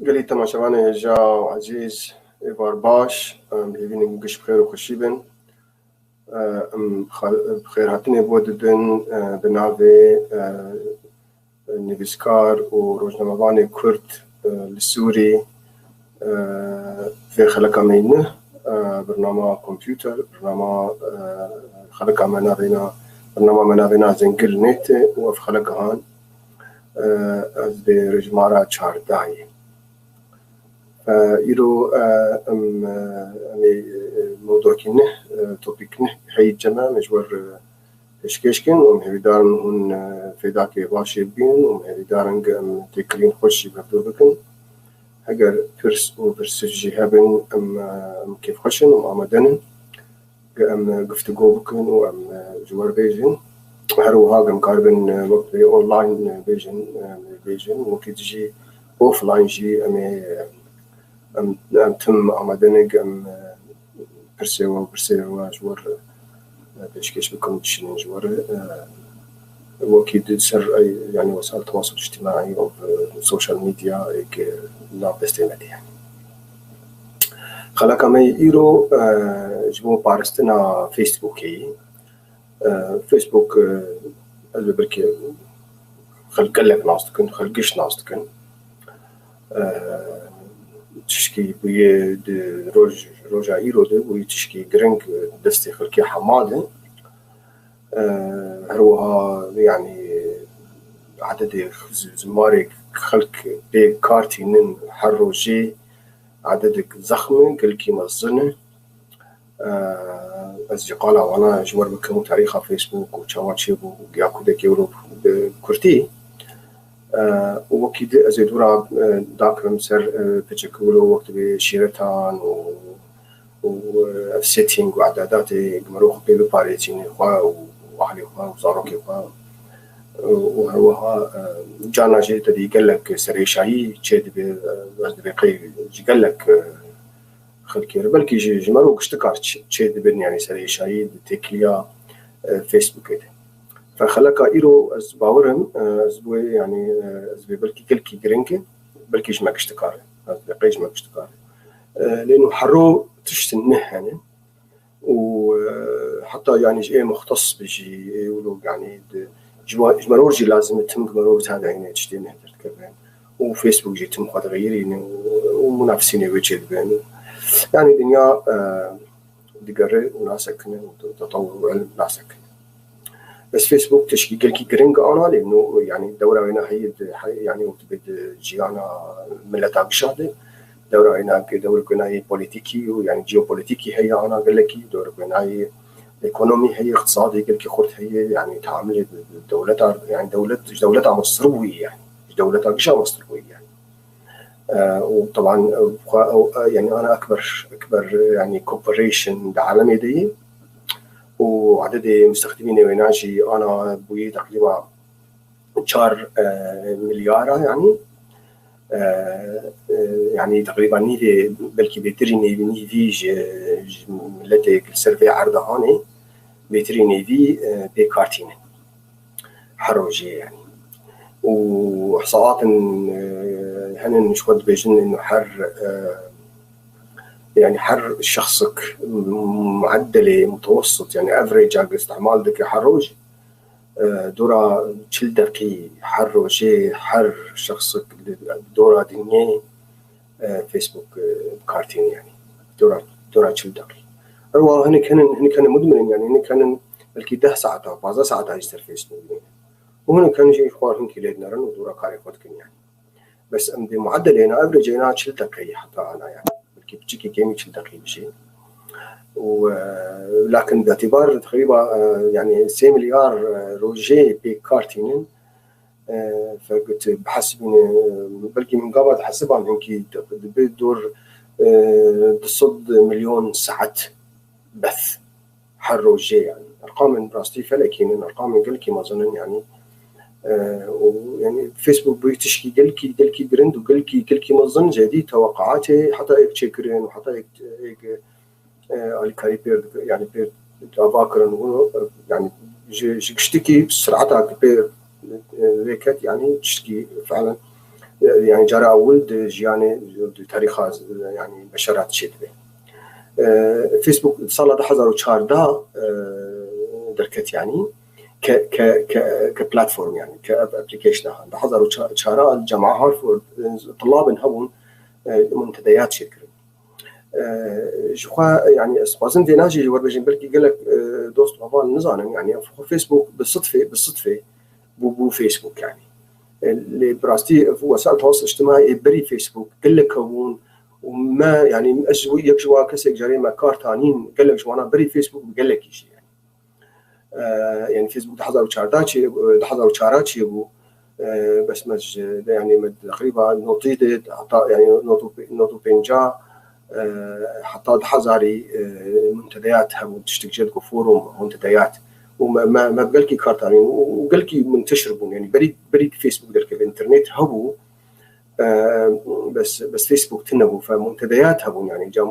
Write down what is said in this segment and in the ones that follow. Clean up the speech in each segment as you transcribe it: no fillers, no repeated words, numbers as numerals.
Gelî temaşevanê hêja û ezîz êvar baş, em hêvînin giş bi xêr û xweşî bin. Em bi xêrhatinê bo didin bi navê nivîskar û rojnamevanê Kurd li Sûrî vê xeleka me nuh bernama komputer bernama xeleka me navêna bernama me navêna Zengil Net e û ev xeleka han ez dê rejimara çardayê. Îro em em ê mewdûekî nuh topîk nuh heyî cem e em ê ji we re pêşkêş kin û em hêvîdar in hûn fêdakê başê bibînin û em hêvîdar in em têkiliyên xweş jî bi hev bikin. Heger pirs û pirsiv jî hebin em em kêfxweş in û amade nin em guftugo bikin û em ji we re bêjin. Her wiha em karibin wek bê online bêjin em ê bêjin wekî dijî offline jî em ê em em tim amade ne em pirsê we û pirsê we ji we re pêşkêş bikin û bişînin ji we re wekî di ser yanî wesal tewasul îctîmaî û sosyal medya êk nav destê me de ye. Xeleka me îro ji bo parastina Facebookê ye. Facebook ez bi belkî xelk gelek nas dikin, xelk giş nas dikin. Tişkî bûye di roj roja îro de bûye tişkî giring destê xelkê hema de. Her wiha yanî ededê zimarê xelk pê kar tînin her rojê ededek zexm e, gelekî mezin e. Ez jî qala wana ji we re bikim û tarîxa Facebook û çawa çêbû ya ku dekê wilo bi kurtî û wekî di ez ê dûra dakirim ser piçek wilo wek dibê şîretan û û ev setting û edadatê mirov xwe pê biparêzîne xwe û ahlê xwe û zarokê xwe û her wiha carna jî tedî gelek serêşayî çêdibe ez dibê qey ji gelek xelkê re belkî jî ji me re giştikar çêdibin yanî serêşayî di têkiliya Facebookê de. Xeleka îro ez bawer im ez wê yanî ez vê belkî gelekî giring e belkî ji me giştikar e ez dibê qey ji me giştikar e. Lê nû hero tiştin nuh hene. وحتى يعني جي مختص بيجي يقولوا يعني جمرورجي لازم تم جمرور هذا يعني تشتي نهدر وفيسبوك جي تم خاطر غيرين ومنافسين ويتشد يعني دنيا دقري وناسكن وتطور وعلم ناسكن. بس فيسبوك تشكي قلكي جرينج انا لانه يعني الدورة هنا هي يعني وتبد جيانا ملتا قشادة دورة هنا دورة هنا هي بوليتيكي ويعني جيوبوليتيكي هي انا قلكي دورة هنا هي ايكونومي هي اقتصادي قلكي خرت هي يعني تعامل دولتها يعني دولتها مصروية يعني دولتها قشا مصروية يعني. وطبعا يعني انا اكبر يعني كوبريشن عالمي دي وعدد مستخدمين ويناجي انا بوي تقريبا 4 مليار يعني يعني تقريبا نيفي بلكي بيتري نيفي ملتي سيرفي عرض هاني بيتري نيفي بكارتين حروجي يعني. واحصاءات هن شو بيجن انه حر يعني حر شخصك معدلة متوسط يعني افريج استعمال دك حروج دورة 40 دقيقة حروجي حر شخصك دورة دنيا فيسبوك كارتين يعني دورة 40 دقيقة. هو هن كان مدمن يعني هن كان بلكي 10 ساعات أو 15 ساعات يصير فيسبوك وهن كان يجي خوار هن كيلاد نرن ودورة كاري خود يعني. بس ام بمعدل هنا افريج هنا 40 دقيقة حتى انا يعني بلكي بتشيكي كيمي 40 دقيقة بشي. ولكن باعتبار تقريبا يعني 6 مليار روجي بكارتين فقلت بحسب بلكي من قبل حسبها يمكن بدور تصد مليون ساعة بث حر روجي يعني ارقام براستي فلكي ارقام قلكي ما ظنن يعني. ويعني فيسبوك بيتشكي قلكي قلكي جرند وقلكي قلكي ما ظن جدي توقعاتي حتى يك تشيكرين وحتى يك الكاري بير يعني بير تافاكرن يعني جشتكي بسرعتها بير ريكت يعني تشتكي فعلا يعني جرى اول يعني تاريخ يعني بشرات شيء. فيسبوك صار 2014 دركت يعني ك ك ك كبلاتفورم يعني كابلكيشن 2014 الجامعة هارفورد طلاب هبون منتديات شكل جخوا يعني خوازن في ناجي وربجين بلكي قال لك دوست وهفال نزانن يعني فيسبوك بالصدفة بو فيسبوك يعني اللي براستي وسائل التواصل الاجتماعي بري فيسبوك قال لك هون وما يعني يك جوا كسك جريمة كارتانين قال لك جوانا بري فيسبوك قال لك شيء يعني. يعني فيسبوك 2014 2014 بو بس مج يعني تقريبا نوطيدة يعني نوتو بينجا حتى حزاري منتديات هم تشتكجلكو فوروم منتديات وما ما ما بقلكي كارتانين وقلكي منتشر بون يعني بريد فيسبوك درك الانترنت هبو بس فيسبوك تنبو فمنتديات هبون يعني جا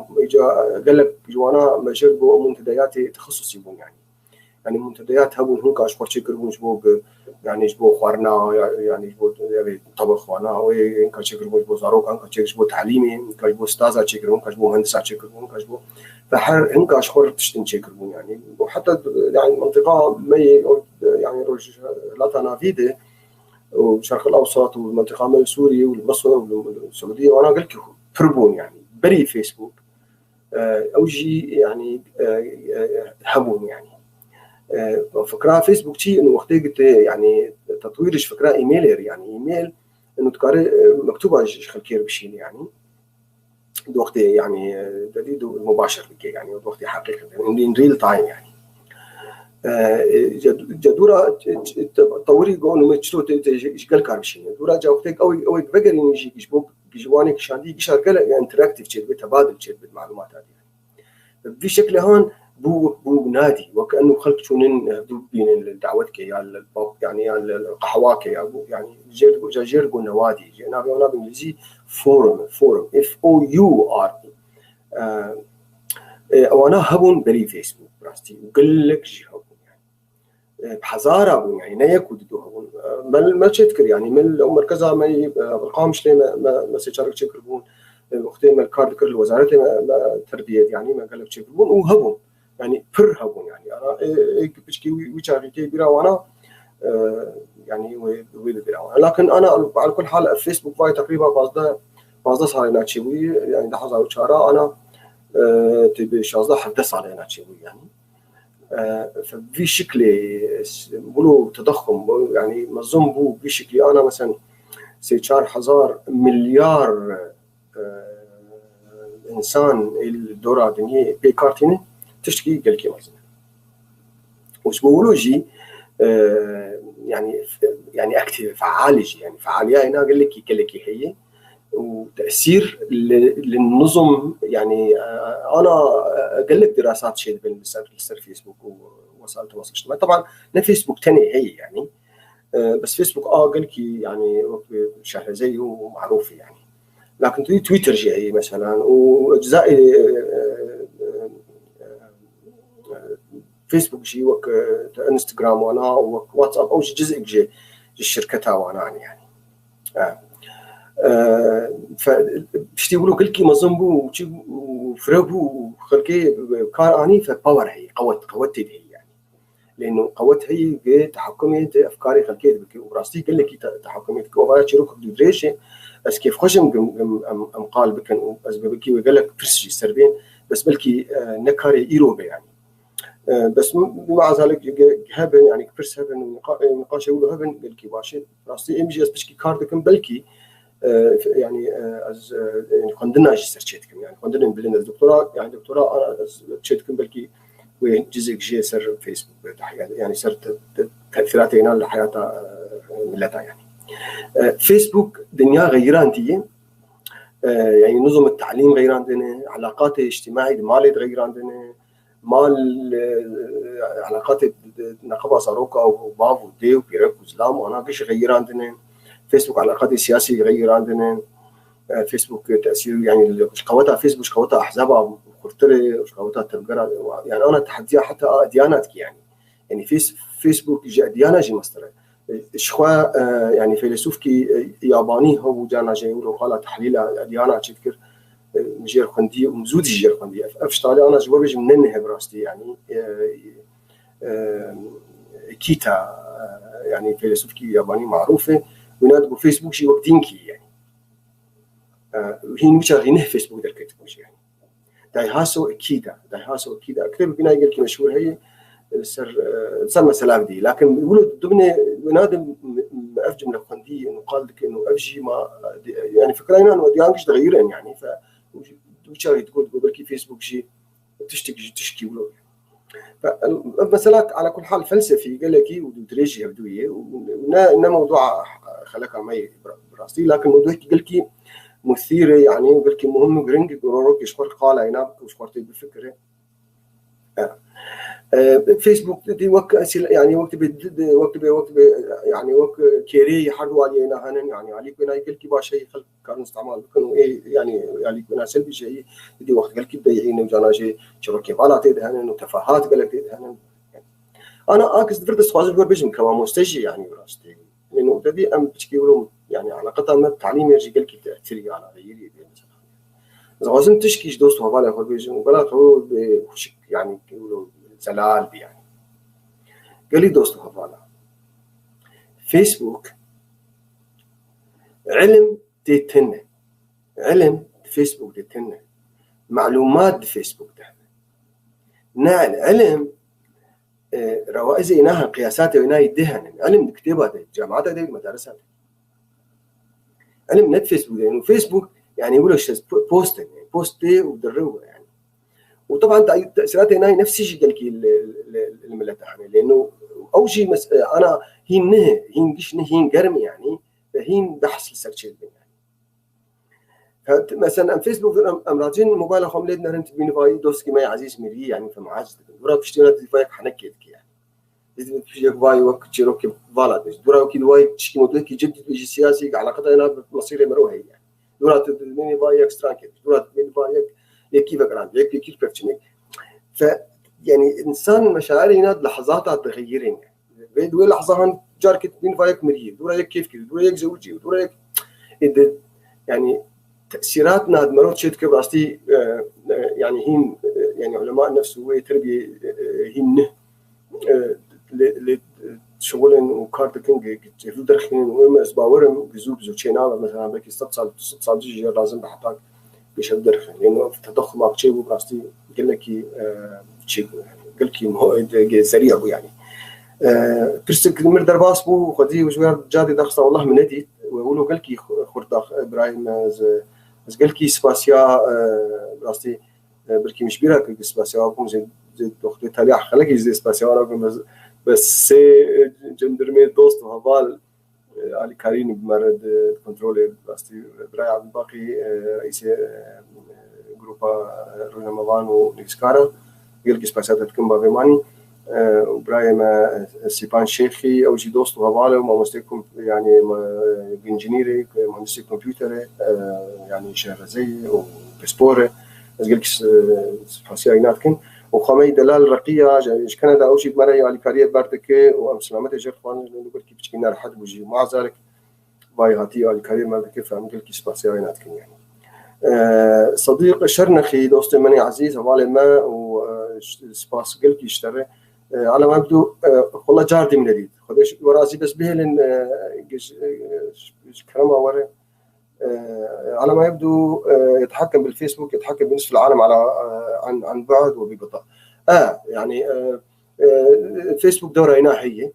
قال لك جوانا ما جربوا منتديات تخصصي بون يعني منتديات هبون هناك اشخاص شكربون جبوك يعني جبو خوارنا يعني جبو يعني طبخ وانا وين كشكربون جبو زاروك هناك جبو تعليمي هناك جبو استاذ شكربون جبو مهندس شكربون جبو فحر هناك اشخاص تشتن شكربون يعني. وحتى يعني منطقة ما يعني روج لا تنافيده والشرق الاوسط والمنطقة من سوريا والمصر والسعودية وانا قلت فربون يعني بري فيسبوك اوجي يعني هبون يعني. فكرة فيسبوك شيء انه وقت قلت يعني تطوير فكرة ايميلر يعني ايميل انه تكاري مكتوبة خلكير بشين يعني وقت يعني جديد مباشر يعني وقت حقيقي ان ريل تايم يعني. جدورة تطوري قانو مشتو تشغل كاربشين دورة جاوبتك أو بقري يجي يجبوك بجوانك شاندي يشار قال انتراكتيف شيء بتبادل شيء بالمعلومات هذه يعني. في شكل هون بو نادي وكأنه خلق شونين بين الدعوتك يا الباب يعني يا القحواك يا يعني جيرجو نوادي جينا بالانجليزي فورم FOUR وانا هبون بري فيسبوك براستي وقال لك هبون يعني بحزاره بون يعني نيك ودو هبون ما تشكر يعني من مركزها ما بالقامش لي ما سيشارك تشكر بون وقتين ما الكارد كر الوزارة ما تربيه يعني ما قال لك تشكر بون وهبون يعني pir hebûn yani ana pişkî wî çaxî tê bîra wana yani wê bibîra wana لكن أنا على كل حال فيسبوك فاي تقريبا 15 سالê na çêbûyî yani 2004 ana tê 16 17 salê na çêbûyî yani ففي شكل بقولوا تضخم يعني مظن بو بشكل انا مثلا سي 4000 مليار انسان الدورة الدنيا بيكارتيني تشتكي قال مثلا وش بقولوا جي يعني يعني active فعالة يعني فعالية هنا قال لك هي وتاثير للنظم يعني انا قال لك دراسات شيء بين سر فيسبوك ووسائل التواصل الاجتماعي طبعا لا فيسبوك تاني هي يعني بس فيسبوك قال لك يعني شهر زيه ومعروفه يعني لكن تويتر جي هي مثلا واجزاء فيسبوك جي وك انستغرام وانا وك واتساب او جزء جي شركتها وانا يعني فشتي يقولوا كل كي مزنبو وفربو وخلكي كار اني فباور هي قوت هي يعني لانه قوت هي بتحكمي افكاري خلكي وراستي قال لك تحكمي وغاية شروك بدريشه بس كيف خشم ام قال بكن از بكي وقال لك برسجي سربين بس بلكي نكاري ايروبي يعني بس مع ذلك هبن يعني برس هبن ونقاش يقولوا هبن بلكي باشي راستي ام جي اس بشكي كاردكم بلكي يعني از يعني خندنا جي سرچيتكم يعني خندنا بلنا الدكتوراه يعني دكتوراه انا تشيتكم بلكي وين جزء جي سر فيسبوك يعني سر تاثيرات هنا لحياه ملتها يعني فيسبوك دنيا غيران دي يعني نظم التعليم غيران دنا علاقات الاجتماعي مالي تغيران دنا مال علاقات نقابه صاروكا وباف ودي وبيرك وزلام وانا كيش غيران دنا فيسبوك علاقات السياسي يغير عندنا فيسبوك تاثير يعني قوتها فيسبوك قوتها احزابها خرطري قوتها تبقرا يعني انا تحديها حتى دياناتك يعني يعني فيسبوك ديانه جي مصدر شخوا يعني فيلسوف كي ياباني هو جانا جاي قال تحليل ديانه تذكر مجير خندي ومزود جير خندي افشتالي انا جوابي مننه براستي يعني كيتا يعني فيلسوف كي ياباني معروفه ونادبو فيسبوك شي وقت دينكي يعني هي مش غينه فيسبوك دركت يعني دايهاسو اكيدا دايهاسو اكيدا كتب بنا يقول مشهور هي سر صار مسألة دي لكن يقولوا ضمن ونادم افجم لخندي انه قال لك انه افجي ما يعني فكرة انه ديانكش تغيرن يعني ف وشاري تقول بركي فيسبوك شي تشتكي تشكي ولو فمسألة على كل حال فلسفي قال لك ودريجي يبدو ونا موضوع خلقها معي براسي لكن موضوع قال لك مثيرة يعني وقال لك مهم جرينج جروروك شخور قال هنا وشخور بفكرة فيسبوك دي وك يعني وقت وقت وقت يعني وك كيري يحروا علينا هنن يعني عليك بنا يقول كي باش شيء خلق كان استعمال كانوا ايه يعني عليك بنا سلبي شيء دي وقت قال كي بيعين وجانا شيء شبكه غلط هنن وتفاهات قال لك هنن انا اكس درت سواز بيجم كمان مستجي يعني براستي لانه دي ام بتشكي يعني علاقتها مع التعليم يرجع قال كي تاثيري على غيري مثلا لازم تشكي دوست وهذا خو بيجم ولا هو يعني يقولوا زلال بي يعني قال لي دوست وهذا فيسبوك علم تيتن علم فيسبوك تيتن معلومات فيسبوك ده نعم علم روائز إنها قياسات إنها يدهن علم كتابات جامعات ده مدارس علم نت فيسبوك يعني فيسبوك يعني يقولوا بوست يعني بوست ودروه يعني وطبعا تاثيرات هنا نفس الشيء قال لك الملة يعني لانه اول شيء انا هين نه هين قش نه هين قرم يعني هين بحث السيرش يعني مثلا فيسبوك امراجين موبايل خم ليدنا رنت بين فاي دوسكي ما عزيز مري يعني فمعاز دورا بشتي فايك حنكيتك يعني بيجيك فاي وك تشيروكي فالا دورا كي دواي تشكي موضوع كي جدد بيجي سياسي علاقتها انا بمصيري مروحي يعني دورا تبني فايك سترانكي دورا تبني فايك كيف جراند كيف بيرتشنك ف يعني انسان مشاعري هنا لحظاتها تغيرين يعني دوي لحظه جارك تبين فايك مري دورا كيف كي دورا يك زوجي دورا يعني تاثيراتنا مرات شيء كبراستي يعني هين يعني علماء النفس وتربية هن شغلن وكارتكن درخين وما باورم بزوب زو تشينا مثلا بلكي 6 سال جي لازم بحطاك بيشد درخين، لانه التضخم اكشي براستي قال لك تشي قال لك سريع يعني برسك مر درباس بو خدي وجوار جادي دخصة والله من ندي ويقولوا قال لك خرداخ ابراهيم از قال لك سباسيا براستي بركي مش بيرا سباسيا وكم زي وقت تالي خلك زي سباسيا بس بس سي جندرمي دوست وهبال علي كارين بمرد كنترول براستي براي عبد الباقي رئيس جروبا رمضان ونكسكارا قال لك سباسيا تكون بافيماني وبراي ما سيبان شيخي او جي دوست وهواله وما مستيكم يعني انجينيري مهندسي كمبيوتر يعني شهرزي وبسبوري از قال لك سباسيا يناتكن وخامي دلال رقية كندا أو شيء مرة على كارير بردك وأم سلامتي جرت خوان لأنه قلت كيف بتشكينا رحت بوجي ومع ذلك باي هاتي على كارير بردك فهم قلت كيف سباسيا يناتكن يعني صديق شرنخي دوستي مني عزيز هوالي ما وسباس قلت يشتري على ما يبدو والله جاردي من جديد خدش ورازي بس به لن كرمه ورا على ما يبدو يتحكم بالفيسبوك، يتحكم بنصف العالم على عن بعد وببطء. يعني فيسبوك دوره هنا هي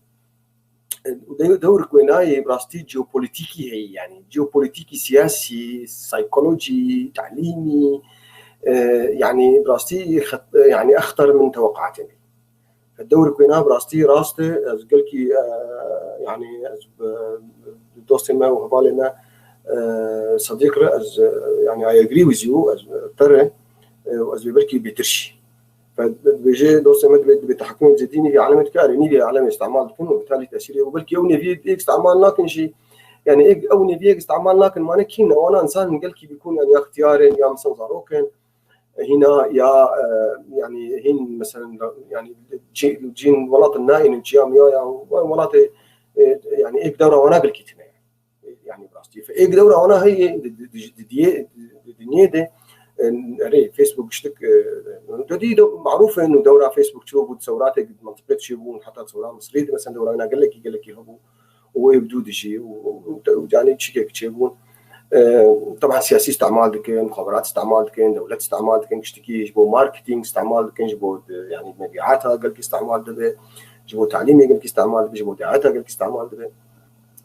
دور كويناي براستي جيوبوليتيكي هي يعني جيوبوليتيكي سياسي سايكولوجي تعليمي يعني براستي يعني اخطر من توقعاتنا. الدور كوينا براستي راستي قالكي يعني دوستي ما وهبالي ما صديق از يعني I agree with you از ترى از ببركي بترشي فبيجي دوستي ما بتحكم زديني في علامة كاري نيفي علامة استعمال تكون وبالتالي تأثيري وبلكي أو نيفي استعمال لكن شيء يعني أو نيفي استعمال لكن ما نكين وانا انسان قالكي بيكون يعني اختياري يا مثلا زاروكن هنا يا يعني هن مثلا يعني جين ولات الناين جيام يا ولات يعني ايك دوره وانا بالكتمه يعني براستي فايك دوره وانا هي دنيا دي ري فيسبوك شتك دي معروفه انه دوره فيسبوك شو تصورات منطقه شيبون حتى تصورات مصريه مثلا دوره انا قال لك يهبوا ويبدو دي شيء ويعني تشيك تشيبون طبعا سياسي استعمال دكين مخابرات استعمال دكين دولة استعمال دكين كشتكي جبو ماركتينج استعمال دكين جبو يعني مبيعاتها قال لك استعمال دبي جبو تعليمي قال لك استعمال دبي جبو دعايتها قال لك استعمال دبي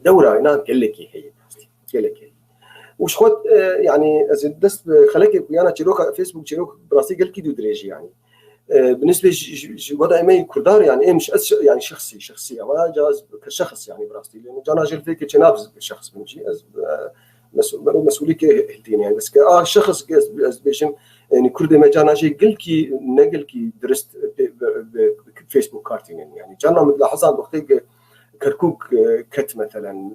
دوره هنا قال لك هي قال لك هي وش خد يعني از دست خليك ويانا تشيروك فيسبوك تشيروك براسي قال كيدو دريجي يعني بالنسبه وضع ما كردار يعني إيه مش يعني شخصي شخصيه ولا جاز كشخص يعني براستي لانه جانا جل فيك تنابز شخص بنجي مسؤولية هلتين يعني بس اه شخص بيجم يعني كردي ما جانا جي قلكي نقلكي درست فيسبوك كارتين يعني جانا ملاحظات وقت كركوك كت مثلا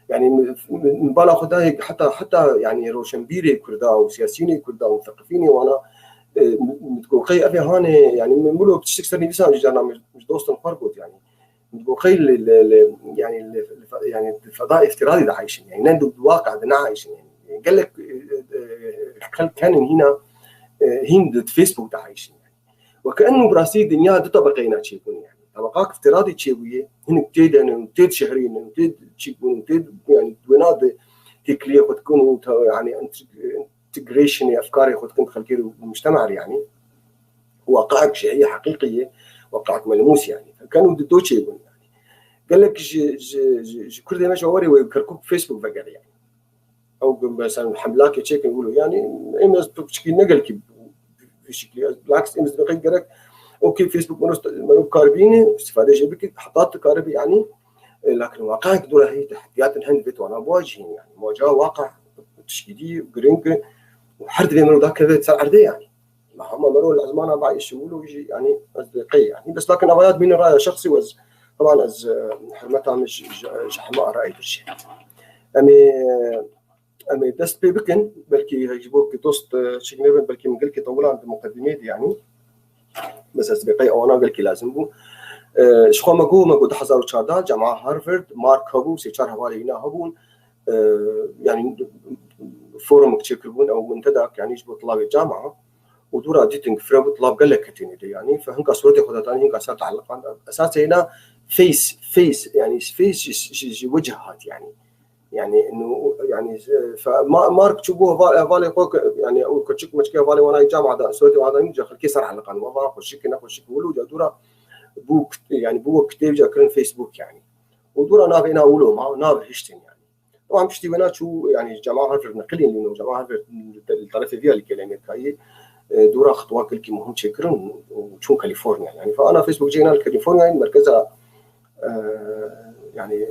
يعني من بالا خداي حتى يعني روشنبيري كردا وسياسيين كردا ومثقفين وانا متقوقي افي هاني يعني مولو بتشتكسر نفسها جانا مش دوست نفرقوت يعني متقوقي يعني يعني الفضاء افتراضي ده عايشين يعني نندو الواقع ده عايشين يعني قال لك كان هنا هند فيسبوك ده عايشين يعني وكانه براسي دنيا دو طبقين تشيكون يعني طبقات افتراضي تشيوية هن تيد يعني تيد شهرين تيد تشيكون تيد يعني دوينات تكليه وتكون يعني انتجريشن افكاري وتكون خلكي المجتمع يعني واقعك شيء حقيقيه واقعك ملموس يعني فكانوا ضدو تشيكون يعني قال لك ج كل ما جواري ويكركوك فيسبوك بقى يعني او مثلا حملاك تشيك يقولوا يعني امز بتشكي نقل كي بشكل بالعكس امز بقي قالك اوكي فيسبوك منو كاربيني استفاده جيبك حطات كاربي يعني لكن واقعك دول هي تحديات الهند بيت وانا مواجهين يعني مواجهه واقع تشكيلي وجرينج وحرد بين ذاك كذا صار عرديه يعني ما هم مروا العزمانه بعد يشولوا ويجي يعني اصدقائي يعني بس لكن أبيض من راي شخصي وز طبعا از حرمتها مش جحماء راي الشيء امي دست بي بكن بلكي يجيبوك دوست شيء بلكي من قلكي طول عند المقدمات يعني بس أصدقائي أو أنا قلكي لازم بو شخوا ماكو ماكو 2014 جامعة هارفارد مارك هابو سي هوالي هنا هابون يعني فورم كتشكلون او منتدى يعني يجبوا طلاب الجامعه. ودورا ديتنج فرا طلاب قال لك كتيني يعني فهنك صورتي خذها ثاني هنك صار تعلق اساسا هنا فيس يعني فيس وجهات يعني يعني انه يعني فما مارك تشوفوه فالي يعني او كتشك مشكله فالي وانا جامعه دا سويت وهذا نجا خلكي صار علقان وضع خشك نخشك ولو دورا بو يعني بو كتاب جا كرن فيسبوك يعني ودورا نافينا ولو ما ناف هشتن يعني طبعا بشتي ونا شو يعني جماعة هارفرد نقلين لانه جماعة هارفرد الطرف فيها اللي الامريكية دورا خطوة كل مهم تشكرن وشون كاليفورنيا يعني فانا فيسبوك جينا لكاليفورنيا مركزها يعني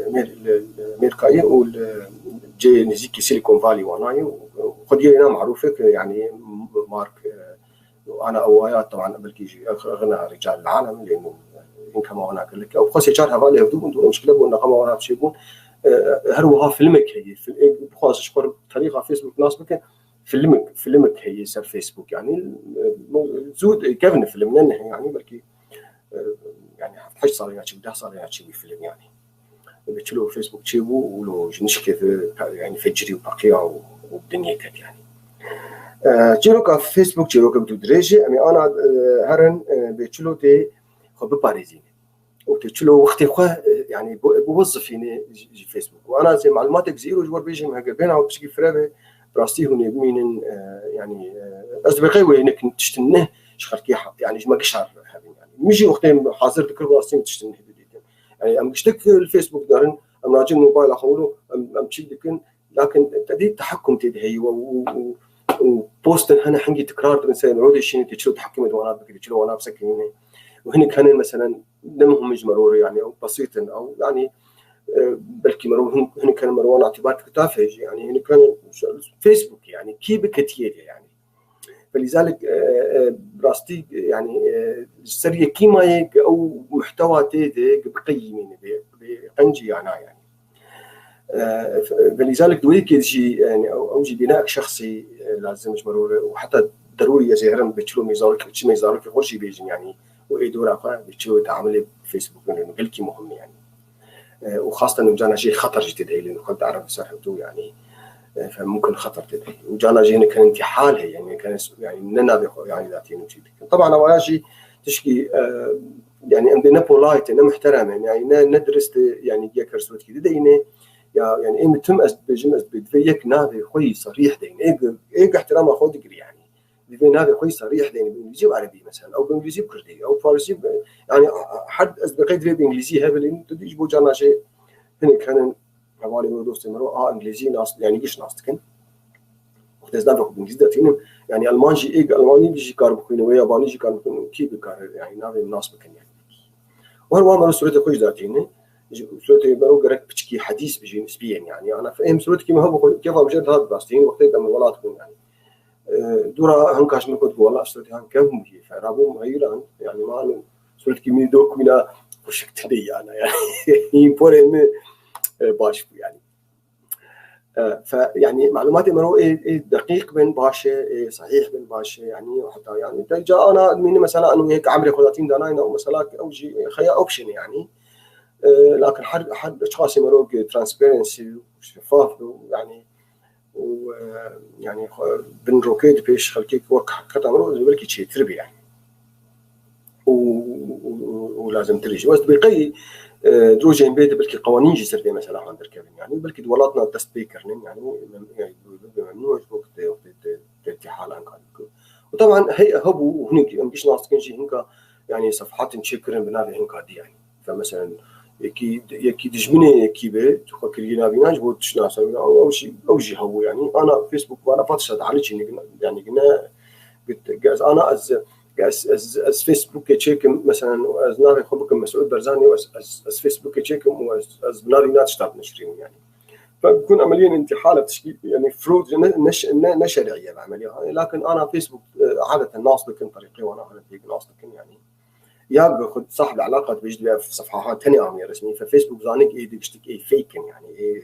امريكاية وجي نزيكي سيليكون فالي واناي وخدي معروفة يعني مارك وانا اوايا طبعا قبل كي اغنى رجال العالم لانه إن كما هناك لك او خاصة شارها فالي هدو دون مشكلة بون كما هناك شيبون هروها فيلمك هي بخاص شكر طريقه فيسبوك ناس بك فيلمك هي سر فيسبوك يعني زود كيفن فيلم يعني بلكي يعني حج صار يعني ده صار يعني شيء فيلم يعني بتشلو فيسبوك تشيبو ولو جنش كيف يعني فجري وبقيع والدنيا كانت يعني جيروكا فيسبوك جيروكا بدو درجة أمي أنا هرن بتشلو تي خو بباريزين وتشلو وقتي خو يعني بوظفيني جي فيسبوك وأنا زي معلوماتك زيرو جوار بيجي مهجبين أو بشكل فرابة براستي هون يمين يعني أصدقائي وينك تشتنه شخركي يعني ما كشار يعني مجي وقتين حاضر ذكر براستي تشتنه يعني أم قشتك الفيسبوك دارن أم راجل موبايل أخولو أم تشيل لكن لكن تدي تحكم تدي هي وبوست هنا حنجي تكرار مثلا رودي شيء تشلو تحكم دوانات بك تشلو وانا بسكينه وهنا كان مثلا دمهم مش مروري يعني او بسيط او يعني بلكي مرو هنا كان مروان اعتبار تافه يعني هنا كان فيسبوك يعني كي بكتير يعني فلذلك براستي يعني سرية كيما او محتوى تيدي بقيمين بقنجي يعني فلذلك دويك يجي يعني او جي بناء شخصي لازم مش ضروري وحتى ضروري يا بتشلو ميزارك شي ميزارك خرجي بيجي يعني وايدورا بتشلو تعاملي بفيسبوك لانه قلكي مهم يعني وخاصة انه جانا شيء خطر جديد لانه كنت اعرف صاحبته يعني فممكن خطر تدعي وجانا جينا كان انتحال هي يعني كان يعني ننا يعني ذاتين طبعا اول تشكي يعني عندنا بولايت انا محترمه يعني ندرس يعني جاكر سوت كده دينه يعني ايه تم اس بجم اس بدفيك نافي خوي صريح دين ايه ايه احترام اخو دقري يعني بدفي نافي خوي صريح دين بالانجليزي وعربي مثلا او بالانجليزي بكردي او فارسي يعني حد اس بقيت في بانجليزي هبل تديش بو جانا شيء هنا كان حوالي من دوستي مرو انجليزي ناس يعني قش ناس تكن وقت ازداد بالانجليزي داتين يعني المانجي ايه الماني بيجي كار بخوين وياباني جي كار بخوين كي بكار يعني نافي الناس بكن يعني وهو مرو سورة خوش داتين سورة مرو قرك بتشكي حديث بيجي نسبيا يعني انا فاهم سورة كيما هو كيف بجد هذا باستين وقت من ولا تكون يعني دورا هنكاش من كنت والله سورة هن كم هي فرابو مهيران يعني ما سورة كيمي دوك منا وشكت لي انا يعني بوري باش يعني فيعني معلوماتي مرو ايه دقيق بين باشا إيه صحيح بين باشا يعني وحتى يعني جاء انا من مثلا انه هيك عمري 30 داناين او مثلا او جي خيا اوبشن يعني لكن حد اشخاص مرو ترانسبيرنسي وشفاف يعني ويعني بن روكيت بيش خلكيك وك حتى مرو بالك شيء تربي يعني ولازم تريجي بس بقي دروجين بيت بلكي قوانين جي سردي مثلا عند الكابين يعني بلكي دولاتنا تست بيكرنين يعني ممنوع وقت ارتحال عن وطبعا هي هبو وهنيك مش ناس كنجي هنكا يعني صفحات نشكرن بنافي هنكا دي يعني فمثلا يكي يكي دجمني يكي بي تفكر نافي ناج بو تشنا او شيء او جي هو يعني انا فيسبوك وانا فاتش على يعني قلنا قلت انا از از از فيسبوك تشيكم مثلا از نافي خبكم مسعود برزاني واز از فيسبوك تشيكم واز از نافي ناتش تاب نشرين يعني فبكون عمليا انتحال تشكيل يعني فرود نشرعيه العملية لكن انا فيسبوك عادة ناص لكن طريقي وانا انا فيك ناص لكن يعني يا باخذ صاحب العلاقة بيجي بها في صفحات ثانية عملية رسمية ففيسبوك زانك ايه ديك ايه فيك يعني ايه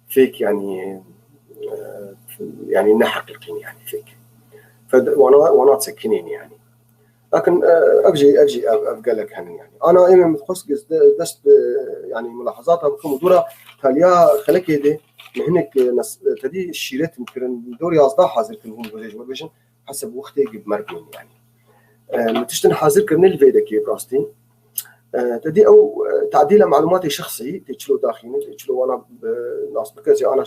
فيك يعني يعني نا حقيقيين يعني فيك وانا تسكنين يعني لكن ابجي ابقى لك هن يعني انا ايمن متخص دست يعني ملاحظاتها بكم دورة تاليا خلك دي هناك تدي الشيرات مكرن دور يازدا حاضر كن هم بيجن حسب وقتي بمربين يعني تشتن حاضر كرني الفيدكي براستي تدي او تعديل معلوماتي شخصي تشلو داخلي تشلو وانا ناس بكذا انا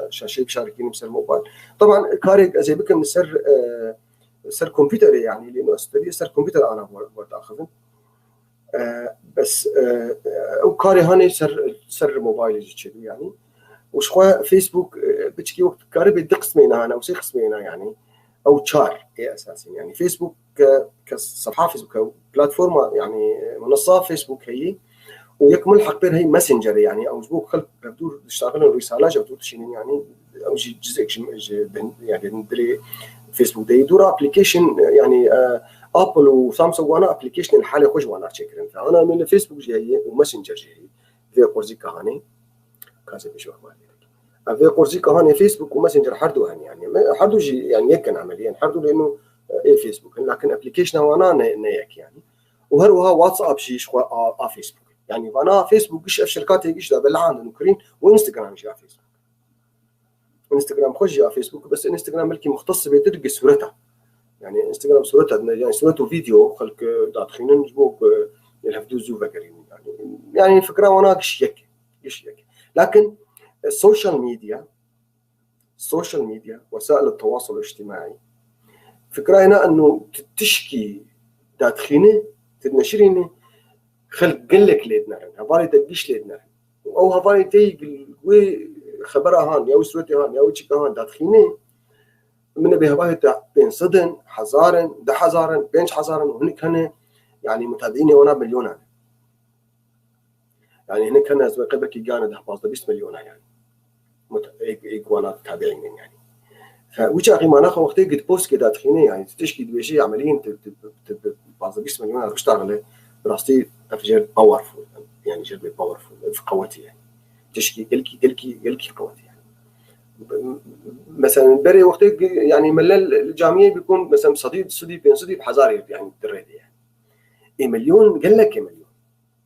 شاشة بشاركين بسر موبايل. طبعا كاري ازي بكم سر سر كمبيوتر يعني لانه استدي سر كمبيوتر انا بورد بس او كاري هاني سر موبايل يعني. وشخوا فيسبوك بتشكي وقت كاري بدي قسمين انا او سي قسمين يعني او تشار اي اساسا يعني. فيسبوك كصفحه فيسبوك platform يعني منصة فيسبوك هي ويك ملحق بين هي ماسنجر يعني او جبوك خلق بدور تشتغلون رسالة جبتور تشينين يعني او جزء يعني ندري فيسبوك دي دور application يعني ابل وسامسونج وانا application الحالي خوش وانا تشكرن. فانا من فيسبوك جاي وماسنجر جاي في قرزي كهاني كاسي بشوف ما في قرزي كهاني فيسبوك وماسنجر حردو هني يعني حردو جي يعني يكن عمليا حردو لانه اي فيسبوك لكن application وانا نيك يعني. وهروها واتساب شي شخوا ا فيسبوك يعني. وانا فيسبوك ايش شركات ايش دا بالعان نكرين وانستغرام جي فيسبوك انستغرام خوش جي فيسبوك بس انستغرام ملكي مختص بترقي صورتها يعني انستغرام صورتها يعني صورته فيديو خلك داخلين نجبوك الهفدو زو فكرين يعني الفكرة وانا قش يك قش يك. لكن ال social media ال social media وسائل التواصل الاجتماعي فكرة هنا انه تشكي داخلينه تنشرينه خلق قلك ليدنا هفالي تقيش ليدنا او هفالي تي وي خبرها هان يا سوتي هان يا وشي هان داخلينه من بهواي تاع بين صدن حزارن ده حزارن بينش حزارن وهناك هن يعني متابعيني وانا مليون يعني هناك هن از قبل كي كان ده 15 مليون يعني ايقوانات تابعين يعني. فوجه اخي ما ناخذ وقت قد بوست كده داخلينه يعني تشكي دبيشي عمليا 15 مليون بشتغل براستي افجر باورفول يعني جربي باورفول في قوتي يعني تشكي قلكي قلكي قلكي قوتي يعني. مثلا بري وقت يعني ملل الجامعية بيكون مثلا صديد صدي بين صدي بحزاري يعني الدريدي يعني إيه مليون قال لك مليون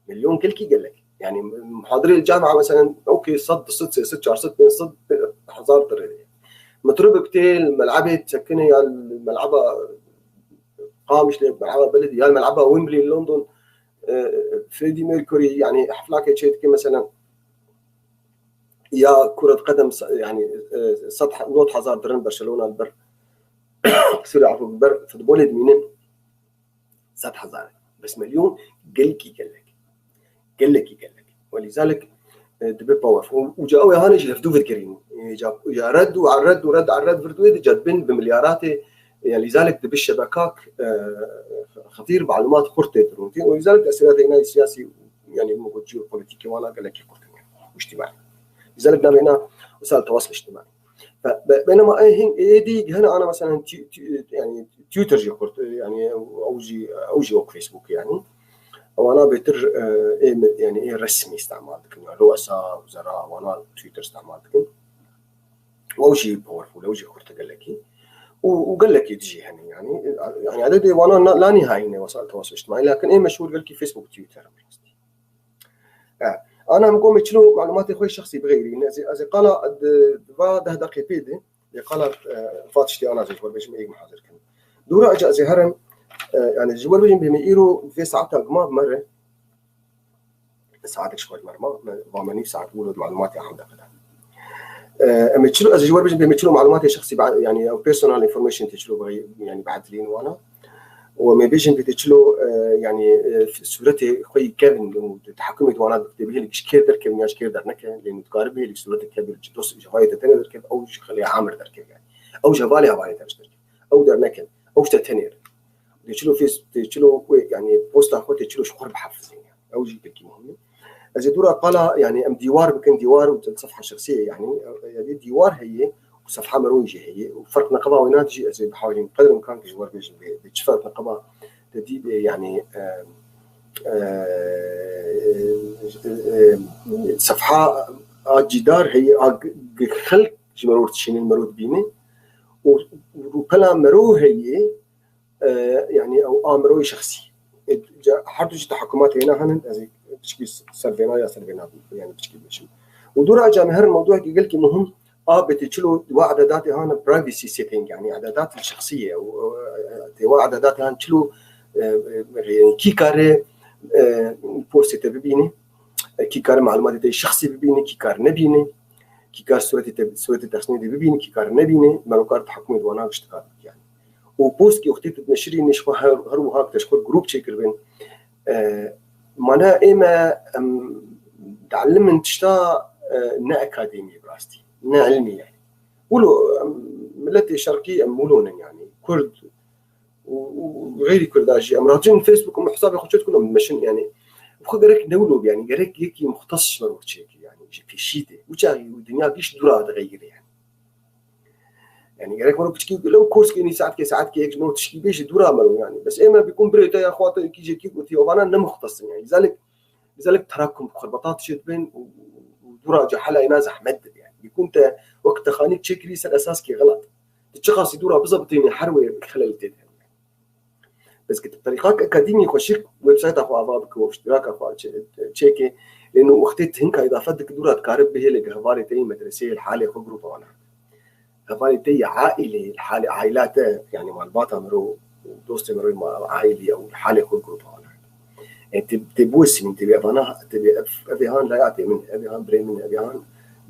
مليون كلكي قال لك يعني محاضري الجامعة مثلا اوكي صد صد ست شهر صد بين صد حزار دريدي يعني. مطرب كتيل ملعبه تسكني يا الملعبه قامش ملعبه بلدي يا الملعبه ويمبلي لندن فريدي ميركوري يعني حفلات كي مثلا يا كرة قدم يعني سطح نوت حزار درن برشلونة البر sorry عفوا بر football دمينن سطح حزار بس مليون قلكي قلك قلكي قلك. ولذلك دبي باور وجاوا هاني جلفدو فكرين جا رد وعلى الرد ورد على الرد فردويد جات بن بمليارات يعني. لذلك دبي الشبكات خطير معلومات خرطة ترونتين ولذلك تأثيرات هنا السياسي يعني موجود جيوبوليتيكي وانا قال لك يعني واجتماعي. لذلك دام هنا وسائل التواصل الاجتماعي. فبينما اي دي هنا انا مثلا يعني تويتر جي يعني او جي فيسبوك يعني او انا بتر يعني ايه رسمي استعمالك يعني رؤساء وزراء وانا تويتر استعمالك واوجي powerful اوجي خرطه قال لك وقال لك تجي يعني يعني عدد وانا لا نهائي وسائل التواصل الاجتماعي لكن ايه مشهور قال لك فيسبوك تويتر. انا مقوم تشلو معلوماتي خوي الشخصي بغيري از قال ده دقيقة بيدي قال فاتشتي انا زي باش ما محاضر كان دورا اجا زي هرم يعني جوال بيجي بميرو في ساعتها ما مرة ساعتك شوي مرة ما ماني ساعات ولد معلوماتي عم دقيقة اما تشلو از جوال بيجي بميرو معلوماتي الشخصي يعني او personal information تشلو يعني بعد لين وانا وما بيجن بتشلو يعني صورتي خوي كيفن تحكمي وانا بكتبه لك شكير دركب يا شكير درنك لانه تقاربه لك صورتك كبير دوس جواية تاني دركب او خليها عامر دركب يعني او جوالي هواي دركب او درنك او تنير تشلو في تشلو يعني بوست اخو تشلو شخور بحفظين يعني او جي بكي مهمة اذا دورا قال يعني ام ديوار بكن ديوار صفحة شخصية يعني ديوار هي وصفحه مروجه هي وفرق نقبه وينات جي اذا بحاول قدر الامكان كجوار بيجي بتشفرق نقبه تدي يعني صفحة جدار هي خلق جمرور تشين المرود بيني وبلا مرو هي يعني او امروي شخصي حرتو جي تحكمات هنا هن بتشكي سرفينا يا سرفينا يعني بتشكي بشي ودورا جا مهر الموضوع قال لك مهم بتي چلو واعدادات هان privacy setting، يعني اعدادات الشخصيه واعدادات هان چلو، يعني كي كاري post ببيني، كي كار معلومات الشخصي ببيني، كي كار نبيني، كي كار صورتي تخصني ببيني، كي كار نبيني، ما كار تحكمي دوانا اشتغال يعني. و post كي وقتي تنشري نشخو هر هاك تشخو group تشيكر بين معناها اما تعلم من تشتا نا اكاديمي براستي نا علمي يعني. ولو ملتي شرقي ام يعني كرد وغير كرداجي ام راجين فيسبوك ام حسابي خشيت كلهم مشن يعني. وخو قريك نولو يعني قريك هيك مختص مروك يعني جي بيشيتي وشاغي الدنيا كيش دورا تغير يعني. يعني قريك مرو بتشكي لو كورس كيني ساعات كي ساعات كي مرو تشكي بيش دورا مرو يعني. بس اما بيكون بريتا يا اخواتي كي جي كي قلت وانا مختص يعني. لذلك تراكم خربطات شيت بين ودورا جحلا ينازح مد يعني. بيكون تا وقت خانيك تشكري الاساس كي غلط تشخص يدورا بالضبط يعني حروه خلل تيت. بس كنت بطريقات اكاديمي خشيك website اخو افابك واشتراك اخو تشيكي لانه وقتي هنك اضافات دورا تكارب به لك هفالي تي مدرسه الحاله خو group وانا هفالي تي عائله الحاله عائلات يعني مال باتا مرو دوستي مرو عائلي او الحاله خو group وانا يعني تبوس من تبي انا تبي ابي هان لا يعطي من ابي هان بري من ابي هان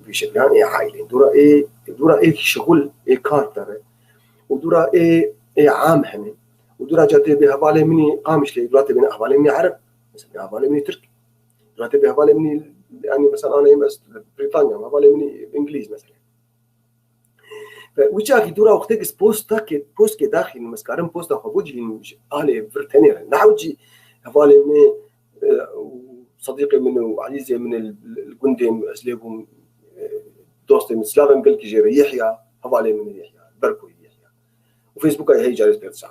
بشكل ايه عائلي دورا ايه دورا ايه شغل ايه كارتر ودورا ايه ايه عام هني ودورا جاتي بهبالي مني قامش لي دورا تبي هبالي مني عرب مثلا هبالي مني تركي دورا تبي هبالي مني يعني مثلا انا بريطانيا هبالي مني انجليز مثلا. فوجا دورا وقتك بوست بوست كي داخل مسكارم بوست خبوجي اهلي بريطانيا نعوجي هبالي مني صديقي من وعزيزي من الجندي اسليبهم دوستي من سلافن قال كي يحيى هبالي من يحيى بركو يحيى وفيسبوك هي جالس بيرسان.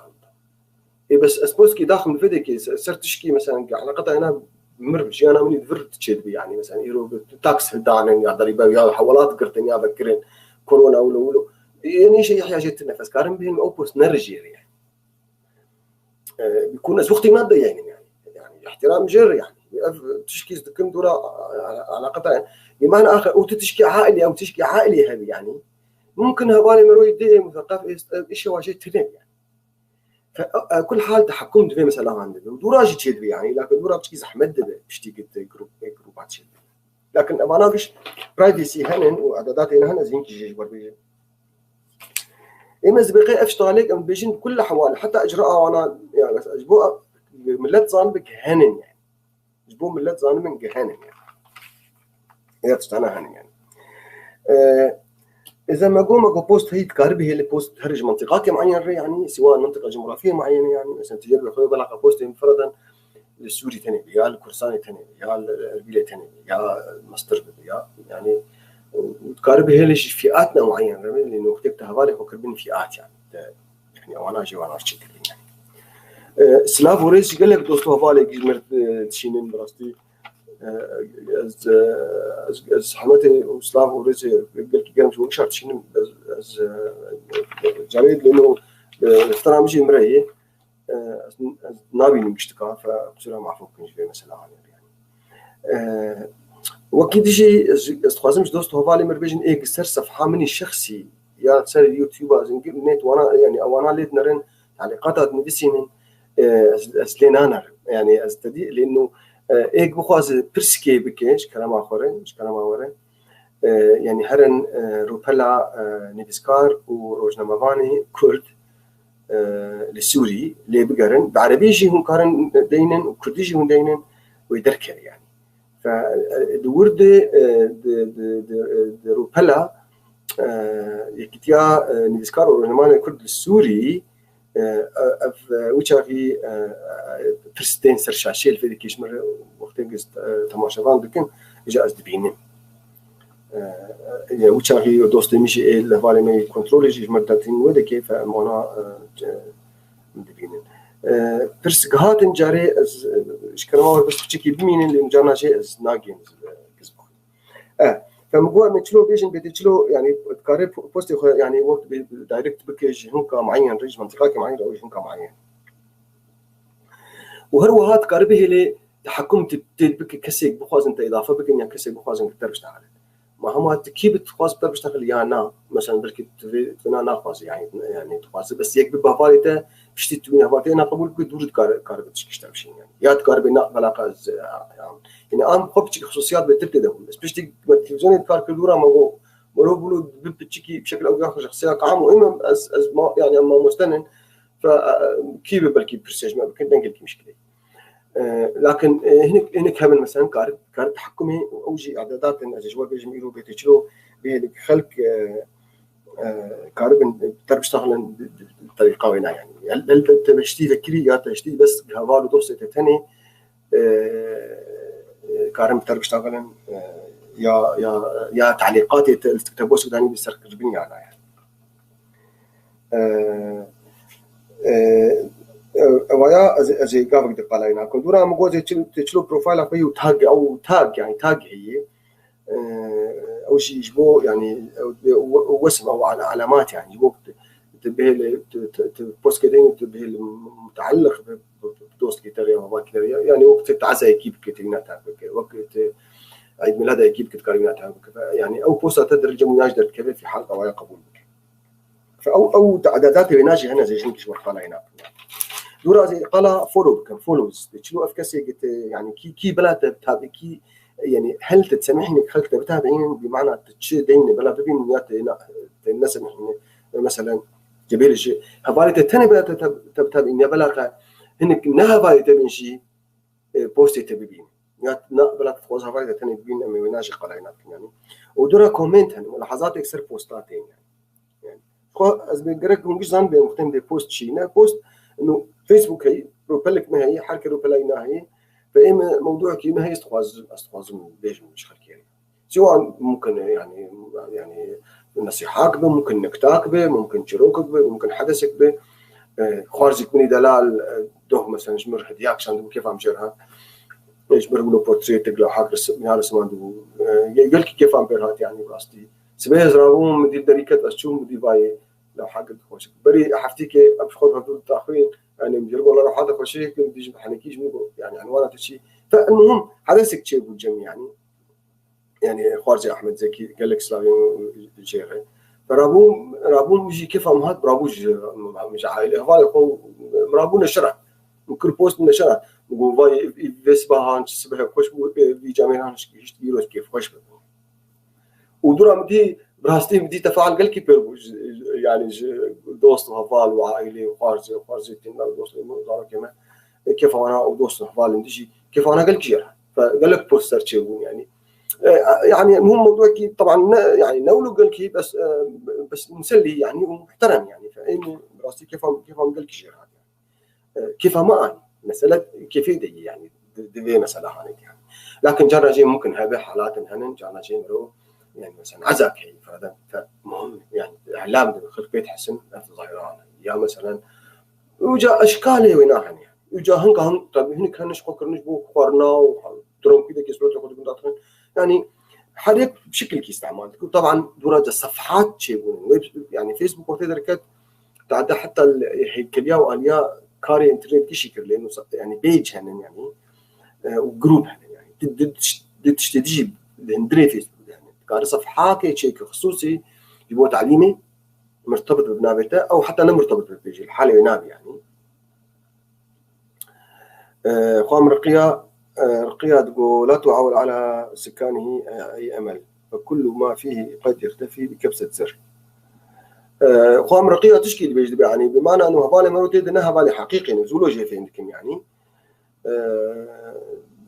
إيه بس اسبوس كي داخل الفيديو كي صرت تشكي مثلا علاقتها هنا مر جيانا مني ذر تشيد يعني مثلا يرو تاكس هدان يا ضريبه يا حوالات قرتن يا بكرين كورونا ولو ولو يعني شيء يحيى جت النفس كارم بهم او بوست نرجي يعني بيكون اس وقتي ماده يعني يعني احترام جر يعني تشكي كم دورة علاقتها بمعنى اخر او تشكي عائلي او تشكي عائلي هذه يعني ممكن هبالي مروي دي مثقف ايش واجه تنين يعني. فكل حال تحكم في مثلا عندي ودوراجي تشيد يعني لكن دورا بتشكي زحمه دبي بشتي جروبات تشيد لكن انا فيش برايفسي هنن واعدادات هنا زين كي جي بربي اما زبقي افشتغلك ام بيجين كل حوالي حتى اجراء وانا يعني بس اجبو ملت زان بك هنن يعني اجبو ملت زان من جهنن يعني اذا تشتانا هنن يعني اذا ما قوم اكو بوست هي تكاربي هي اللي بوست تهرج منطقات معينه يعني سواء منطقه جغرافيه معينه يعني مثلا تجربه خوي بلقى بوست فرضا السوري ثاني يا الكرساني ثاني يا الاربيلي ثاني يا مصدر يا يعني وتكاربي هي ليش فئاتنا معينه لانه كتبت هوالي وكربين فئات يعني يعني وانا جي وانا يعني سلاف وريس قال لك دوستو هوالي مرت تشينين براستي از از از حماتي وسلاف وريس قال لك قال شو شرط شنو از جريد لانه افترا مجي مرأي نابي نمشتكا فبصراحه ما عرفوك في مثلا يعني وكي تجي از دوست هوالي مربيجن ايه سر صفحه مني الشخصي يا سر اليوتيوب از نت وانا يعني او انا ليت نرن تعليقات نفسي از لينا يعني از تدي لانه ايك بخواز برسكي بكيش كلام اخرين مش كلام اخرين يعني هرن روبلا نيفسكار وروجنامافاني كرد للسوري اللي بقرن بعربيجي هم كارن دينن وكرديجي هم دينن ويدركر يعني فدورد روبلا يكتيا نيفسكار وروجناماني كرد السوري اف وچاغي برستين سر شاشيل في كيش مره وقتين تماشاوان دكن اجا از دبينن وچاغي دوستي مشي الهوالي مي كنترول يجي مردتين ودكي فمانا دبينن برس قهاتن جاري از شكرما بس تشكي بمين اللي مجانا شيء از ناجين كسبخ فمقوى من تشلو بيجن بيتشلو يعني تكاري بوست يعني وقت دايركت بكيج هنكا معين ريج منطقه معين او هنكا معين وهو هات كاربه لي تحكم تبك كسيك بخواز انت اضافه بك يعني كسيك بخواز انت ترش تعال ما هما كي بتخواز بتر بيشتغل يا نا مثلا بلكي تنا ناخوازي يعني تخوازي بس يك ببهفالي بشتي توين هفالي انا قبول بك دور كار بتشتغل شيء يعني يا تكار بنا بلاقة يعني ام خب خصوصيات بتبتدي بس بشتي التلفزيون كار كدورا ما هو مرو بلو بتشكي بشكل او باخر شخصيه كعام واما از ما يعني اما مستنن فكي بلكي برسيج ما بكن دنقل مشكله. لكن هناك هم مثلا كار تحكمي اوجي اعدادات جوال بيجي ميرو بيتشلو بهذيك خلق كاربن ترى بيشتغل بطريقه وين يعني هل تشتي ذكري يا تشتي بس بهوالو دوسة تاني كارم ترى بيشتغل يا يا يا تعليقات تكتبوه سوداني بيصير كربين يعني ويا از قافك دقالينا كندورا مقوزي تشلو بروفايل فيه تاج او تاج يعني تاج هي او شيء يجبو يعني واسم او علامات يعني يجبوك تبه بوست كدين تبه متعلق بدوست كتير يعني وقت تعزى يكيب كتير وقت عيد ميلاد يكيب كتكارينا يعني او بوست تدري الجميع كذا في حلقه ويا قبول بك فأو أو تعدادات بناجي هنا زي جنك شو قال هنا دورا زي قال فولو بكم فولوز تشلو افكسي قلت يعني كي بلا تتابع كي يعني هل تتسامحني خلك تتابعين بمعنى تشي دين بلا ببين تنسمحني مثلا جبير شيء هبالي تتني بلا تتابعين يا بلا هنك نها تبين شيء بوستي تبين يا نا بلا تخوز هبالي تتني بين امي وناجي قال هنا يعني ودورا كومنت هن ملاحظات يكسر بوستاتين يعني از بقرك مش زان بمختم دي بوست شيء بوست انه فيسبوك هي روبلك ما هي حركه روبلاينا هي فإما موضوع كي ما هي استخواز بيج مش خلك يعني سواء ممكن يعني نصيحة به ممكن نكتاك به ممكن شروكك به ممكن حدثك به خوارزك مني دلال دوه مثلا جمر هدياك شان كيف عم جرها جمر ولو بورتريتك لو حاك من هذا سمان يقول كيف عم بيرهات يعني براستي سبيه زراوم مدي دريكة أشوم مدي باي لو حاجة خوش بري حفتيك أبشخوض هدول التأخير يعني مجرب والله لو حدا خوشي كنت تيجي بحنكيش يعني عنوانات شيء. فالمهم حدثك شيء بالجميع يعني خوارجي احمد زكي قال لك سلافي الجيري فرابوم رابوم يجي كيف امهات برابوش مش عائله هذا مرابون نشرة كل بوست نشرة نقول فاي فيسبا سبها خوش في جامعه يشتري كيف خوش ودورا مدي براستي مدي تفاعل قال كي يعني دوست وهفال وعائلي وخارجي وخارجي دوست كما كيف انا ودوست وهفال ندجي كيف انا قال كير فقال لك بوستر تشيبون يعني المهم موضوع كي طبعا يعني نولو قال كي بس مسلي يعني ومحترم يعني فإني براستي كيف قال كير كيف ما أنا مسألة كيفية يعني دي مسألة هانت يعني لكن جرى جي ممكن هذا حالات هنن جرى جي مرو يعني مثلا عزاك هي فهذا مهم يعني اعلام خلق بيت حسن ظاهران يا مثلا وجا اشكالي ويناهن يعني وجا هنك هم طب هنك هنش قكر نجبو خورنا ودروم كده كيسلوت خد يعني حريق بشكل كي استعمال طبعا دراجة الصفحات شيبون يعني فيسبوك وتدركت تعدى حتى الهيكلية واليا كاري انترنت كيشكر لانه يعني بيج هن يعني وجروب هن يعني تجيب لندري فيسبوك كار صفحات شيء خصوصي يبغى تعليمي مرتبط ببنابته او حتى انا مرتبط بالبيج الحالي ينابي يعني قام رقية رقية تقول لا تعول على سكانه اي امل فكل ما فيه قد يختفي بكبسة زر. قام رقية تشكي البيج يعني بمعنى انه هبالي مروتي انها هبالي حقيقي نزولوجيا في عندكم يعني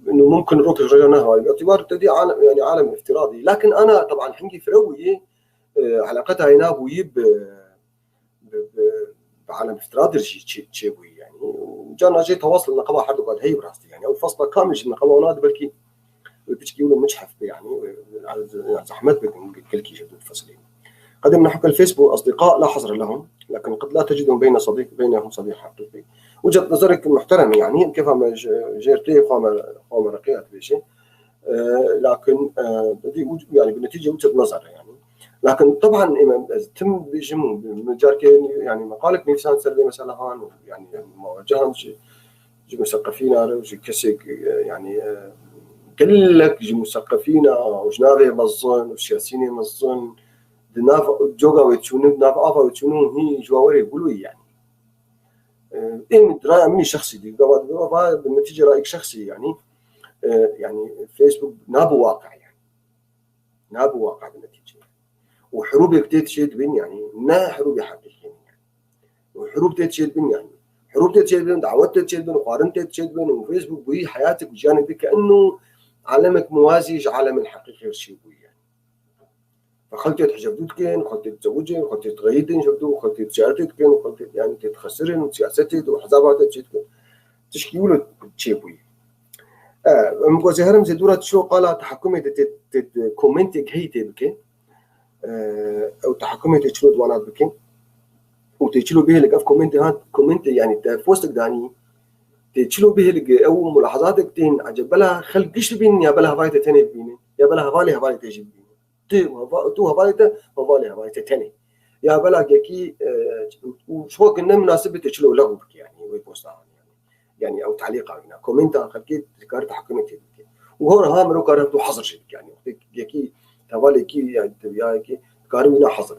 انه ممكن روك رجعناها باعتبار تدي عالم يعني عالم افتراضي لكن انا طبعا حنجي فروي علاقتها هنا بويب بعالم افتراضي تشيبوي يعني وجانا جي تواصل نقبا حد قال هي براستي يعني او فصله كامل نقبا وناد بلكي بيجي يقولوا مجحف يعني زحمت كلكي جدود فصلين. قدمنا حق الفيسبوك اصدقاء لا حصر لهم لكن قد لا تجدهم بين صديق بينهم صديق حقيقي. وجهة نظرك محترمه يعني كيف جيرتي قام رقيقة بشيء لكن يعني بالنتيجه وجهة نظر يعني لكن طبعا تم بيجمو مجارك يعني مقالك نيسان سلبي مثلا هان يعني موجههم جي مثقفين وجي كسك يعني قال لك مثقفين وجنافي مزن وسياسيين مزن دناف جوجا وتشونو دناف آفا وتشونو هي جواوري يقولوا يعني إيه رأي مني شخصي دي بالنتيجة رأيك شخصي يعني يعني فيسبوك نابو واقع يعني نابو واقع بالنتيجة وحروب تتشد بين يعني نا حروب حقيقية يعني وحروب تتشد بين يعني حروب تتشد بين دعوات تتشد بين وقارن تتشد بين وفيسبوك بوي حياتك وجانب كأنه عالمك موازي عالم الحقيقي والشيء بوي يعني فخلتي تحجبدوتكن وخلتي تزوجن وخلتي تغيدن شبدو وخلتي تجارتكن وخلتي يعني تتخسرن وسياستي وحزابات تشيتكن تشكيولو تشيبوي مقوزي هرم زي دورة شو قال تحكمي تت كومنتك هي تبكي او تحكمي تشلو دوانات بكي وتشلو به لك اف كومنت هات كومنت يعني بوستك داني تشلو به لك او ملاحظاتك تين عجب لها خلق قش بين يا بلا هوايته تاني بين يا بلا هوالي هوالي تجي بين تو هوالي هوالي هوالي تاني يا بلا كي وشو كنا مناسبة تشلو لغو بك يعني وي بوست يعني او تعليق هنا كومنت خلكي ذكر تحكمي تبكي وهون ها مرو كارهتو حظر شيء يعني كي توالي كي يعني تبيا كي كارو حظر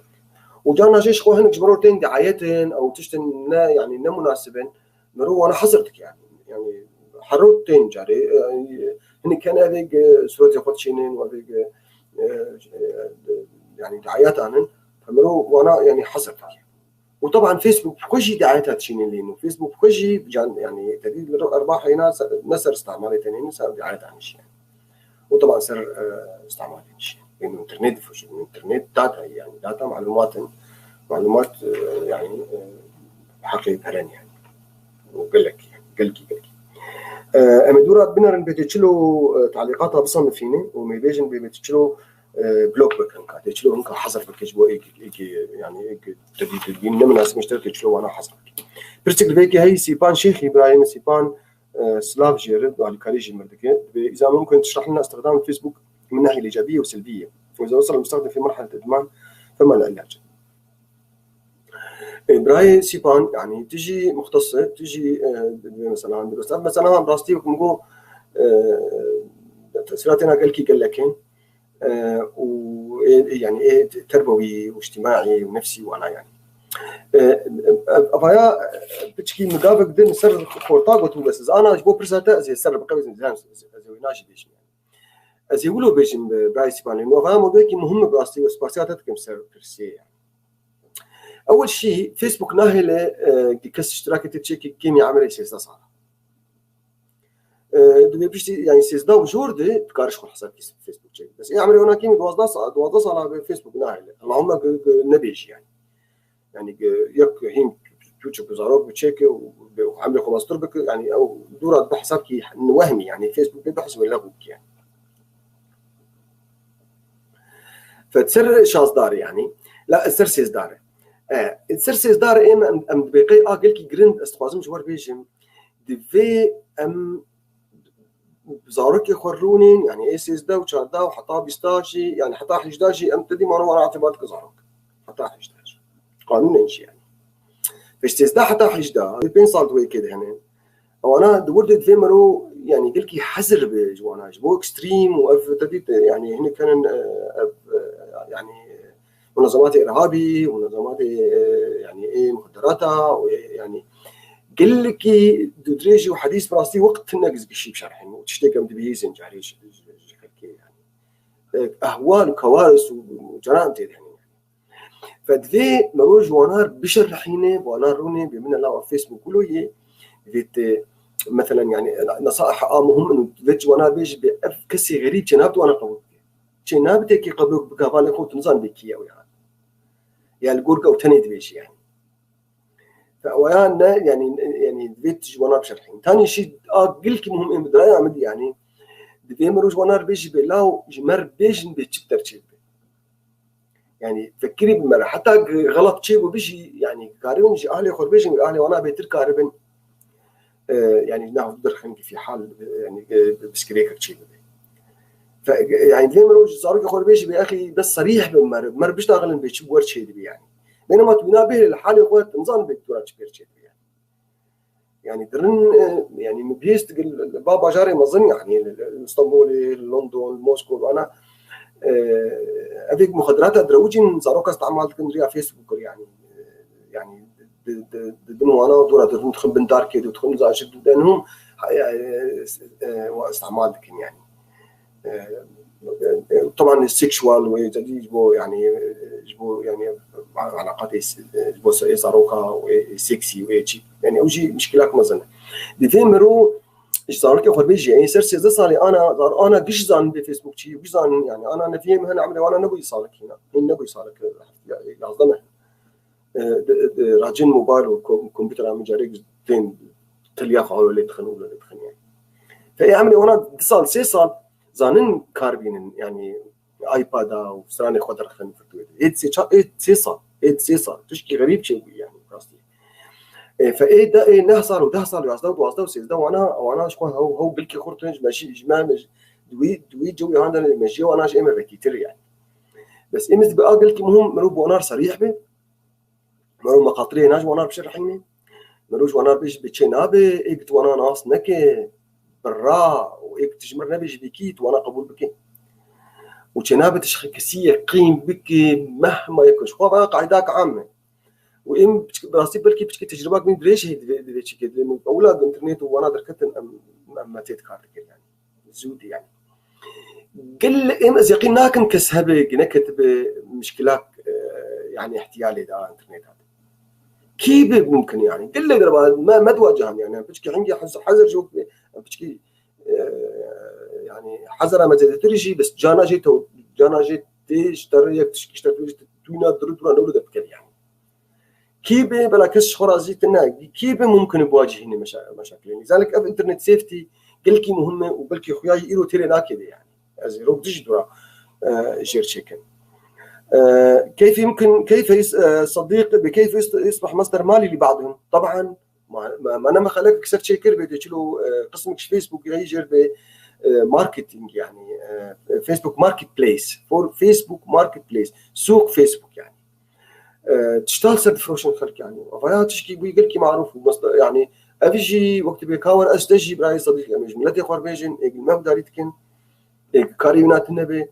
وجانا جيش خو هنك جبرو دعايتين او تشتن يعني نا مناسبين مرو وانا حظرتك يعني يعني حروتين جاري يعني هن كان هذيك صورتي خد شينين وهذيك يعني دعايات عنن فمرو وانا يعني حظرتك يعني. وطبعا فيسبوك بكل دعايتها تشينين لينو فيسبوك بكل يعني تدريب الارباح هنا نسر استعمالي ثاني نسر دعايات عن الشيء يعني. وطبعا سر استعمال الشيء لانه انترنت فوش انترنت data يعني data معلومات معلومات يعني حقيقي بهرن يعني وقال لك يعني قال لك اما دورا بنرن بتشلو تعليقاتها بصنفيني وما بيجن بتشلو block بك هنكا تشلو هنكا حظر بك جوا إيك إيك يعني إيك تدي تدين نم ناس مشترك تشلو وانا حظر بك برسك بيك هي سيبان شيخ ابراهيم سيبان سلاف جيرد وعلى كاريجي مردكي اذا ممكن تشرح لنا استخدام الفيسبوك من الناحية الايجابية والسلبيه واذا وصل المستخدم في مرحلة ادمان فما العلاج؟ ابراهيم سيبان يعني تجي مختصة تجي مثلا مثلا براستي بكم تاثيراتنا قال كي قال لكن ويعني ايه تربوي واجتماعي ونفسي وانا يعني ابايا بتشكي مقابك دين سر خورطاقو بس انا جبو برساتا زي سر بقى زي ناشي بيش يعني از يقولوا بيجم براي سيبان لانه هذا موضوع مهم براستي وسبارسيات كم سر برسي يعني اول شيء فيسبوك ناهله كس اشتراك تتشيك كيمي عملي سيزدا صار دبي بيشتي يعني سيزدا وجوردي تكارش خو حساب فيسبوك شيء بس ايه عملي هنا كيمي 12 صار 12 صار فيسبوك ناهله اللهم نبيش يعني يعني يك هين توتش بزاروك بتشيك وعملي 15 بك يعني او دورة بحساب كي وهمي يعني فيسبوك بحسب لغوك يعني فتسر شاز يعني لا تسر سيزدار تسر سيزدار ام ام بقي قال كي جرند استخوازم جوار بيجم دفي ام بزارك يخرونين يعني اي سيزدا وشاردا وحطا بيستاجي يعني حطا حجداجي ام تدي ما انا اعتبارك زارك حطا حجداجي قانون شي يعني فاش سيزدا حطا حجدا بين صار دوي كده هنا وانا دورت في مرو يعني قال كي حذر بجوانا جبو اكستريم واف يعني هنا كان يعني منظمات ارهابي ومنظمات يعني ايه مخدراتها يعني قال لك دريجي وحديث براسي وقت نقز بشي بشرحين وتشتكي ام دبيزن جاري يعني اهوال وكوارث وجرائم يعني فدفي مروج وانار بشرحينه وانار روني بمن الله فيسبوك كله فيت مثلا يعني نصائح مهم انه فيت وانا بيجي بأف كسي غريب جنابته وانا قبول جنابته كي قبل بكافالي خو تنزان بكي او يعني يعني الجورجا وتني دبيش يعني فأويانا يعني فيت وانا بشرحين ثاني شيء قلت مهم ان بدرايا عمد يعني دبي مروج وانا بيجي بلاو جمر بيجن بيتشبتر تشيب يعني فكري بمرة حتى غلط شيء وبيجي يعني كاربن جي اهلي خور بيجن اهلي وانا بيتر كاربن يعني ناخذ درخن في حال يعني بسكريك شيء ف يعني ليه مروج زارك خور بيجي يا اخي بس صريح بمر مر بيشتغل بيش بور شيء يعني بينما تبنا به الحالي خوات نظام بيتورا شبير شيء يعني يعني درن يعني مبيست بابا جاري مظن يعني اسطنبول لندن موسكو انا هذيك مخدرات دروجين زاروكا استعمال كن فيسبوك يعني يعني دن وانا دورا تدخل بندار كده وتدخل لانهم استعمال كن يعني طبعا السكشوال ويجبو يعني يجبو يعني علاقات يجبو زاروكا وسكسي وشي يعني اوجي مشكلات مزنه دي مرو زاروكا خو بيجي يعني سر سيزده سالي انا انا قش زان بفيسبوك شي قش زان يعني انا نفيم هنا عمري وانا نبوي صارك هنا نبوي صارك يازدمه راجين موبايل وكمبيوتر عم جاريك تين تليا خالو اللي تخنوا ولا تخن يعني فاي عمري وانا سال سي سال زانن كاربين يعني ايباد وسراني خضر خن في التويتر ايد سي سال ايد سي سال تشكي غريب شيء يعني راستي فايه ده ايه نه صار وده صار وعزده وعزده وسيزده وانا شكون هو بلكي خرطنج ماشي اجماع دوي جوي هذا ماشي وانا جاي بكتير يعني بس امس بقى قلت مهم مرو بونار صريح به مرو مقاطري ناج ونار بشرحيني مروج ونار بيش بتشنابي اكت وانا ناس نكي برا واكت تجمر نبي بكيت وانا قبول بكي وتشنابي تشخكسية قيم بك مهما يكون شو بقى قاعداك عامة وإم براسي بلكي بشكي تجربة من دريش هي دريش كده لأنه أولاد الإنترنت وأنا دركت أم أم تيت كارت يعني زودي يعني قل إم از يقين ناكن كسهبة نكت بمشكلات يعني احتيالي دا إنترنت هذا كيف ممكن يعني قل لي ما تواجهن يعني بشكي عندي حذر شو بشكي يعني حذر ما تدري بس جانا جيت جانا جيت تشتري تشتري تونا درد ولا نولد بكر يعني كيف بلا كش خرازي تنا كيف ممكن بواجهني مشاكل يعني لذلك اف انترنت سيفتي قلكي مهمه وبلكي خويا ايرو تيري ناكي يعني از روك دجدورا جير تشيكن كيف يمكن كيف صديق بكيف يصبح مصدر مالي لبعضهم طبعا ما انا ما خليك كسر تشيكر بيدي قسمك فيسبوك يجر ب marketing يعني فيسبوك marketplace for فيسبوك marketplace سوق فيسبوك يعني تشتغل سر فروشن خلك يعني وفيا تشكي بيقول معروف ومصدر يعني افيجي وقت بيكاور استجي براي صديق يعني ملتي خور بيجن ما بداريتكن كاريونات النبي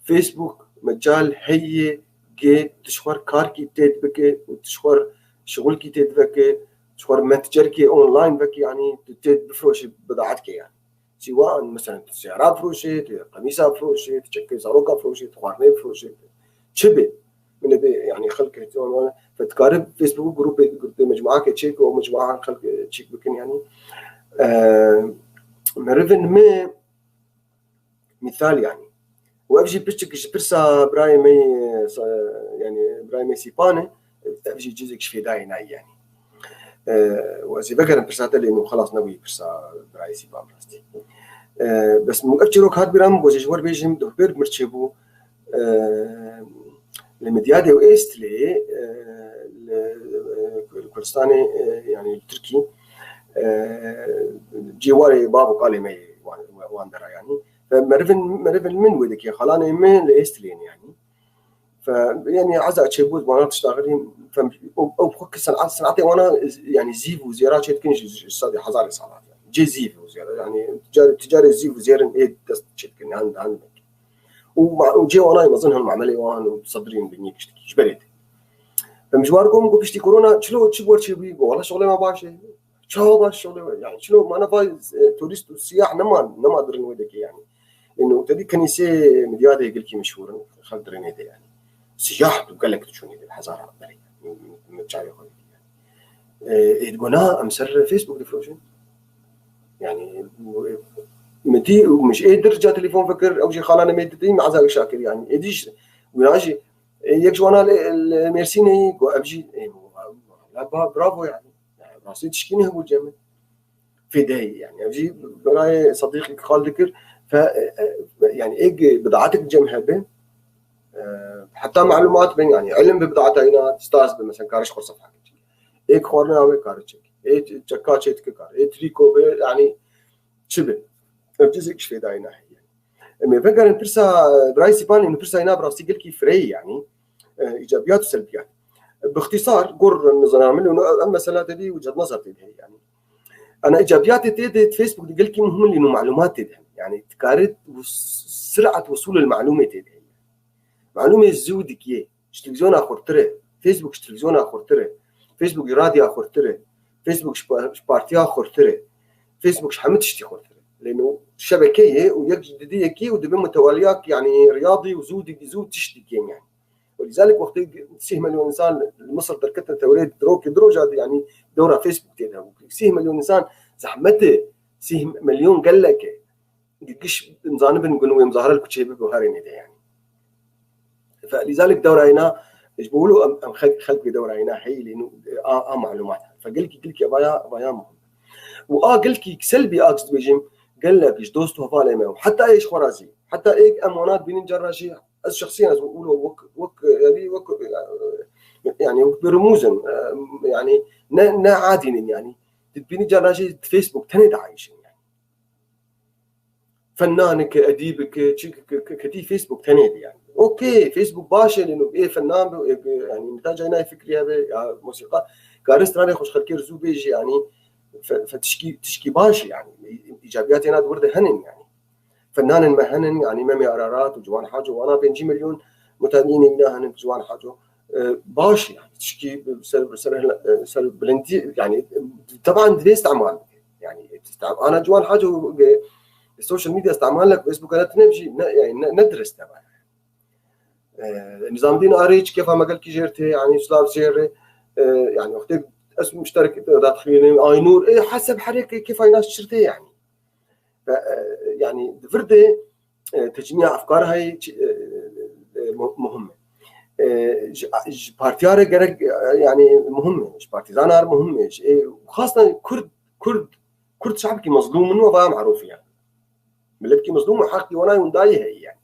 فيسبوك مجال هي جي تشوار كار كي تيت بك وتشوار شغل كي تيت بك تشوار متجر كي اونلاين بك يعني تيت بفروش بضاعتك يعني سواء مثلا سيارات فروشي قميصة فروشي تشكي زاروكا فروشي تخوارني فروشي تشبه من يعني خلق فتقارب فيسبوك group مجموعة تشيك ومجموعة خلق تشيك بكن يعني مرفن ما مثال يعني وابجي بشتك برسا براي مي يعني براي مي سيباني ابجي جزء في داي ناي يعني وازي بكر برسا تلي انه خلاص نوي برسا براي سيبان براستي بس مو ابجي روك هاد برام وزي جوار بيجم دهبر مرتشبو المديادي وايستلي الكردستاني يعني التركي جواري بابو قالي مي واندرا يعني فمرفن مرفن من ودك يا خلاني من لايستلين يعني ف يعني عزا تشيبوت وانا تشتغلين او بخك صنعتي وانا يعني زيف وزيارات تكون صادي حزاري صالات يعني جي زيف وزيارة يعني تجاري زيف وزيارة ايه تشتكن عند عندك وجي وانا مظنهم معملي وان وصدرين بنيك جبريت فمجواركم بشتي كورونا شلو تشبور تشبي والله شغلي ما باشي شو باش شغلي يعني شلو ما انا باي توريست والسياح نما درن ودك يعني انه تدي كنيسه مدياده يقول لك مشهور خل درنيده يعني سياح قال لك تشوني الحزاره بري متشاري يعني تقولها امسر فيسبوك دفروشن يعني متي ومش قادر جا تليفون فكر او شي خلانا ميتي مع زاك شاكر يعني اديش وراجي يك وانا الميرسيني ابجي لا برافو يعني راسي تشكيني هو الجامع في داي يعني ابجي براي صديقي خالد ذكر ف يعني ايه بضاعتك جمع به حتى معلومات بين يعني علم ببضاعتنا استاذ مثلا كارش خور صفحه ايه خورنا او كارش ايه تشكا كار ايه تريكو يعني شبه جزء في داي ناحيه يعني فكر برسا براي سيبان انه برسا هنا براسي قال فري يعني ايجابيات وسلبيات باختصار قر النظام انه المساله دي وجهه نظر هي يعني انا ايجابيات تيدي فيسبوك قلت مهم لانه معلومات تيدي يعني تكارت سرعة وصول المعلومة تيدي معلومة زودك يه تلفزيون اخر ترى فيسبوك تلفزيون اخر ترى فيسبوك راديو اخر ترى فيسبوك بارتي اخر ترى فيسبوك شحمت تشتي خور ترى لانه شبكيه ويك جديديه كي ودبي متواليات يعني رياضي وزود زود تشتي يعني. ولذلك وقت 6 مليون انسان مصر تركتنا توريد دروك دروج يعني دوره فيسبوك تيدا 6 مليون انسان زحمته 6 مليون قال لك قش مزانب نقولوا مظاهره الكتشيبه بهارين يعني. فلذلك دوره هنا ايش بقولوا ام خلق بدوره هنا هي لانه معلومات فقال لك يا مهم واه قال لك سلبي اكس بيجيم قال لك ايش دوست وفالي وحتى ايش خرازي حتى ايك امونات بين جراشي از شخصيا از بقولوا وك وك يعني وك يعني برموز يعني نا عادي يعني تبيني جراشي فيسبوك تني عايشين يعني فنانك اديبك كتي فيسبوك تني يعني اوكي فيسبوك باشا لانه ايه فنان يعني نتاج هنا فكري هذا موسيقى كارست راني خوش خلكير زو بيجي يعني فتشكي تشكي باشا يعني ايجابيات هنا ورده هنن يعني فنان مهنن يعني مامي ارارات وجوان حاجة وانا بين مليون متابعين هنا هنن جوان حاجة باش يعني تشكي سر سر سر بلندي يعني طبعا دي استعمال يعني انا جوان حاجة السوشيال ميديا استعمال لك فيسبوك انا تنمشي يعني ندرس طبعا نظام دين اريج كيف ما قال كي جيرتي يعني سلاف زيري يعني وقت اسم مشترك داخلين اي نور إيه حسب حركة كيف هاي ناس شرتي يعني يعني فرده تجميع افكار هاي مهمة بارتيار يعني مهمة بارتيزانار مهمة وخاصة كرد كرد كرد شعبك مظلوم منه وضع معروف يعني ملتك مظلوم وحقي وانا ونداي هي يعني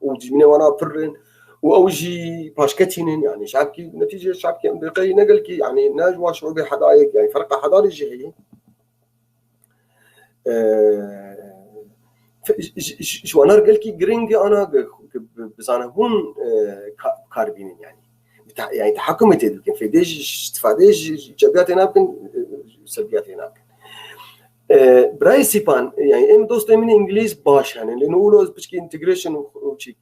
وجمينا وانا برن واوجي باشكتين يعني شعبك نتيجة شعبك امريكي نقلك يعني ناجوا شعوبي حدائق يعني فرق حضاري جهي شو انا قال جرينجي انا بزانهون كاربين يعني يعني تحكم تيد في ديج استفاديج ايجابيات هناك سلبيات هناك براي سيبان يعني ام دوست من انجليز باش يعني لانه اولو بشكي انتجريشن وشي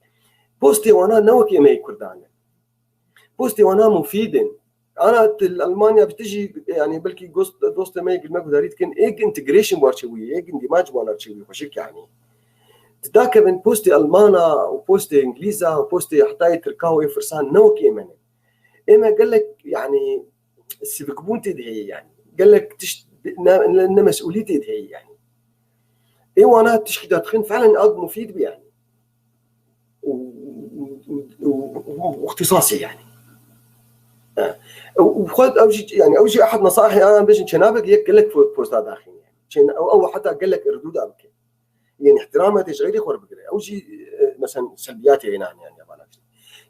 بوستي وانا نوك يمي كردان بوستي وانا مفيد انا المانيا بتجي يعني بلكي دوست ما يقول ما داريت كان ايك انتجريشن بارشوي ايك اندماج بارشوي وشيك يعني تذاك من بوستي المانا وبوستي انجليزا وبوستي حتى تركاو فرسان نوك يمن اما قال لك يعني السبكبون تدهي يعني قال لك تشت لان مسؤوليتي هي يعني ايه وانا تشكي داخلين فعلا اب مفيد بي يعني واختصاصي يعني وخذ اوجي يعني اوجي احد نصائحي انا باش شنابك قال لك بوستات داخلين يعني او حتى قال لك ردود ابك يعني احترامها تشغيلي خور بقري اوجي مثلا سلبيات يعني يعني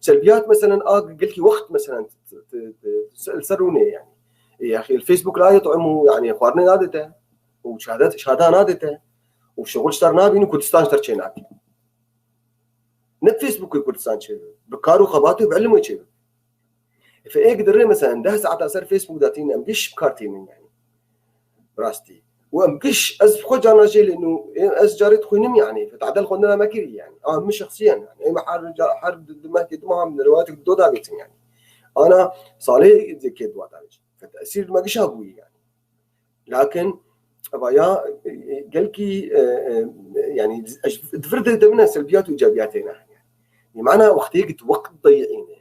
سلبيات مثلا قال لك وقت مثلا سروني يعني يا اخي الفيسبوك لا يطعمه يعني خوارنا نادته وشهادات شهادة نادته وشغل اشترنا بينو كردستان اشتريناك نت فيسبوك كردستان شيء بكارو خباته بعلمه شيء فايه قدر مثلا ده ساعات اثر فيسبوك داتين امكش بكارتين يعني براستي وامكش از خو انا جي لانه از جاريت خوينم يعني فتعدل خونا ما كري يعني مش شخصيا يعني اي حر حر ما من روايات دودا بيتن يعني انا صالح زي كده فتأثير ما جيش أبوي يعني لكن أبايا قالكي يعني تفرد منها سلبيات وإيجابيات هنا يعني بمعنى وقت وقت ضيعينه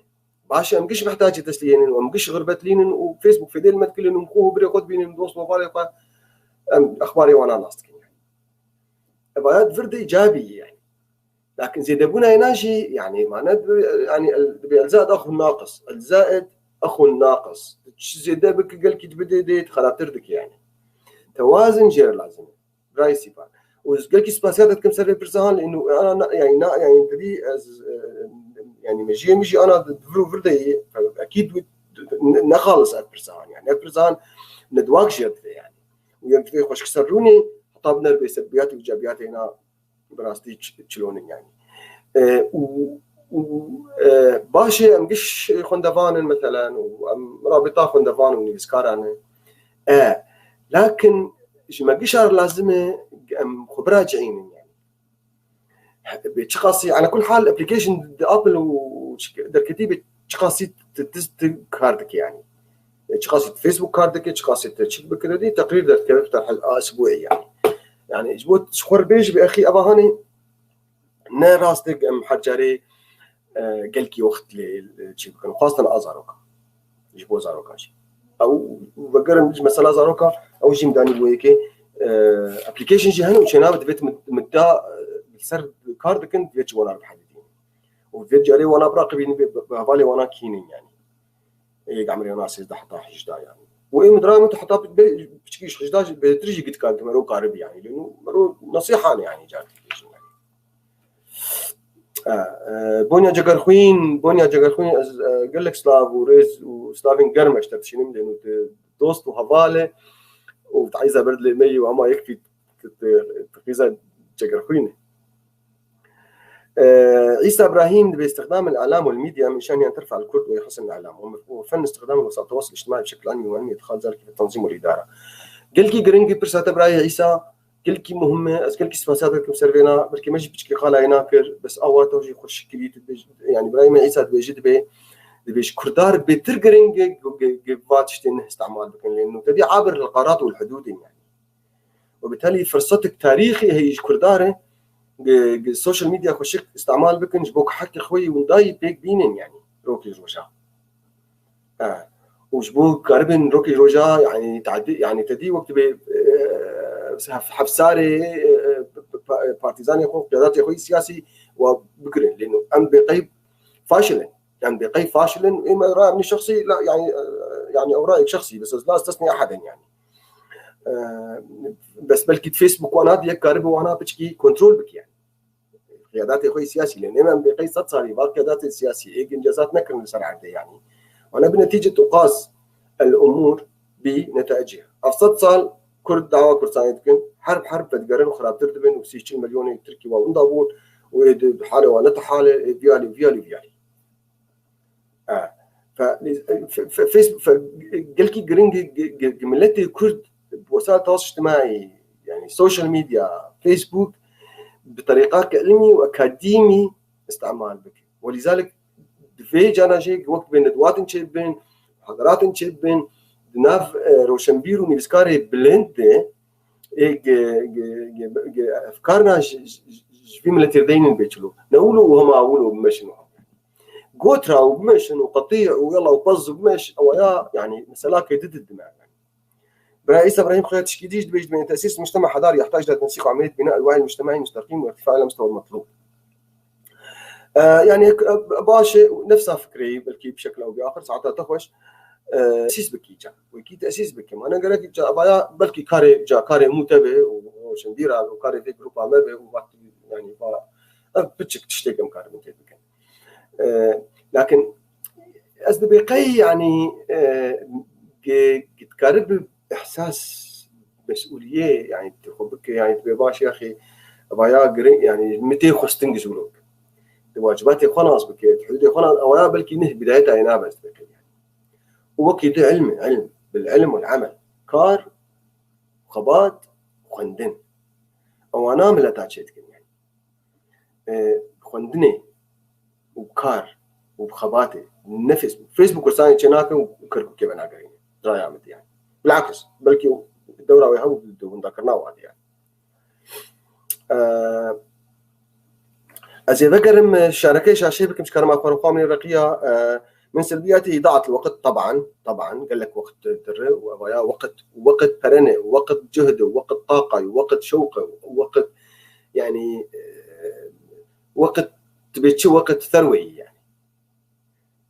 باشا مقش محتاج تسليين ومقش غربت لين وفيسبوك في ديل ما تكلم مخوه بري خد بين دوس وفالي أخباري وأنا ناستك يعني أبايا تفرد إيجابي يعني لكن زي دبونا يناجي يعني معناه يعني الزائد أخو الناقص الزائد اخو الناقص زي بك قال كي تبدي خلاطردك يعني توازن جير لازم راي سيبان وقال كي سباسيات كم سر برزان لانه انا يعني يعني تبي يعني مجي مجي انا فرو فردي اكيد نخلص برزان يعني برزان ندواك جير يعني ويوم تبي خوش كسروني طابنا بسلبيات وايجابيات هنا براستي تشلون يعني و باشا امقش خندفان مثلا وام رابطه خندفان ونيسكاران لكن ما قشر لازم ام خبرة جعين يعني بتشخصي. على كل حال ابلكيشن ابل ودركتي بتشخصي تست كاردك يعني تشخصي فيسبوك كاردك تشخصي تشيك بكردي تقرير دركتي اسبوعي يعني يعني جبوت شخور بيج باخي ابا هاني نا راستك ام حجاري قالكي وقت لي خاصة ازاروكا جبو زاروكا او بقرم مثلا زاروكا او جيم داني بويكي ابلكيشن جي هنا وشنا دبيت مدا سر كارد كنت بيت وانا بحددين وفيت جاري وانا براقبين بهفالي وانا كينين يعني ايه عمري انا سيزدا حتى حجدا يعني وايه مدرا انت حتى بتشكيش حجدا بترجي قد كان مرو قارب يعني لانه مرو نصيحه يعني جات بونيا جگرخوين بونيا جگرخوين قال لك سلاف وريز وسلافين قرمش تبشينم لانه دوست وهفاله وتعيزها برد لي مي وما يكفي تقيزها جگرخوينه. عيسى ابراهيم باستخدام الاعلام والميديا من شانها ان ترفع الكرد ويحسن الاعلام وفن استخدام وسائل التواصل الاجتماعي بشكل علمي وعلمي ادخال ذلك في التنظيم والاداره. قال كي جرينجي برسات ابراهيم عيسى قال كي مهمه از قال كي سباسات سيرفينا بركي ماجي بتشكي قال يناكر بس اوا توجي خوش كلي يعني ابراهيم عيسى تبيجي تبي تبيش كردار بتر جرينجي فاتشتين استعمال بكن لانه تبي عابر القارات والحدود يعني وبالتالي فرصتك تاريخي هي كرداره السوشيال ميديا خوشك استعمال بكن جبوك حكي خوي ونداي بيك بينن يعني روكي روجا وجبوك قربن روكي روجا يعني تعدي يعني تدي وقت بي حفساري بارتيزاني خو قيادات خوي سياسي وبكرن لانه ام بقيب فاشلا يعني بقيب فاشلا اما راي من الشخصي لا يعني يعني او رايك شخصي بس لا استثني احدا يعني بس بلكي فيسبوك وانا ديك كارب وانا بتشكي كنترول بك يعني قيادات خوي سياسي لان امام بقي صد صاري قيادات السياسي إيه انجازات نكر لسرعه يعني وانا بنتيجه تقاس الامور بنتائجها افصد صال كرد دعوة كردستان حرب حرب بتقرن وخراب تردبن وسيشين مليون تركي وندابون وحاله وانا حاله فيالي فيالي فيالي ف فيسبوك فقالكي جرينج ملتي كرد بوسائل التواصل الاجتماعي يعني السوشيال ميديا فيسبوك بطريقة علمي واكاديمي استعمال بك ولذلك في جانا وقت بين ندوات بين محاضرات بين ناف روشنبير ونيفسكاري بلند افكارنا في ملتي دين بيتشلو نقولوا وهم اولوا بمشن قوترا وبمشن وقطيع ويلا وبز وبمش او يا يعني مسلاك ضد الدماغ يعني. رئيس ابراهيم خيات تشكيديش بيجد بين تاسيس مجتمع حضاري يحتاج الى تنسيق عمليه بناء الوعي المجتمعي المستقيم وارتفاع الى المستوى المطلوب. يعني باشا نفسها فكري بلكي بشكل او باخر ساعتها تخوش تاسيس بكي جا وكي تاسيس بكي ما انا قال لك جا بلكي كاري جا كاري متبه وشنديرا وكاري في جروب عمل يعني بتشك تشتكي كاري متبه لكن أصدقائي يعني تقرب إحساس مسؤولية يعني تخبك يعني تبي يا أخي بايا يعني متى خستنجز ولوك واجباتي خلاص بك حدودي خلاص أو بلكي نه بدايتها ينابس بك يعني وكي ده علم علم بالعلم والعمل كار خبات وخندن أو أنا ملا تاتشيت يعني خندني وكار وبخباتي نفس فيسبوك ورساني تشناك وكركو كيف انا قاعدين راي عمد يعني بالعكس بلكي الدورة ويهو ذكرناه هذه يعني از ذكر شاركي شاشة بكم شكرا ما قام الرقية من سلبياته إضاعة الوقت طبعا طبعا قال لك وقت در وقت وقت برنة ووقت جهد ووقت طاقة ووقت شوقة ووقت يعني وقت تبي وقت ثروي يعني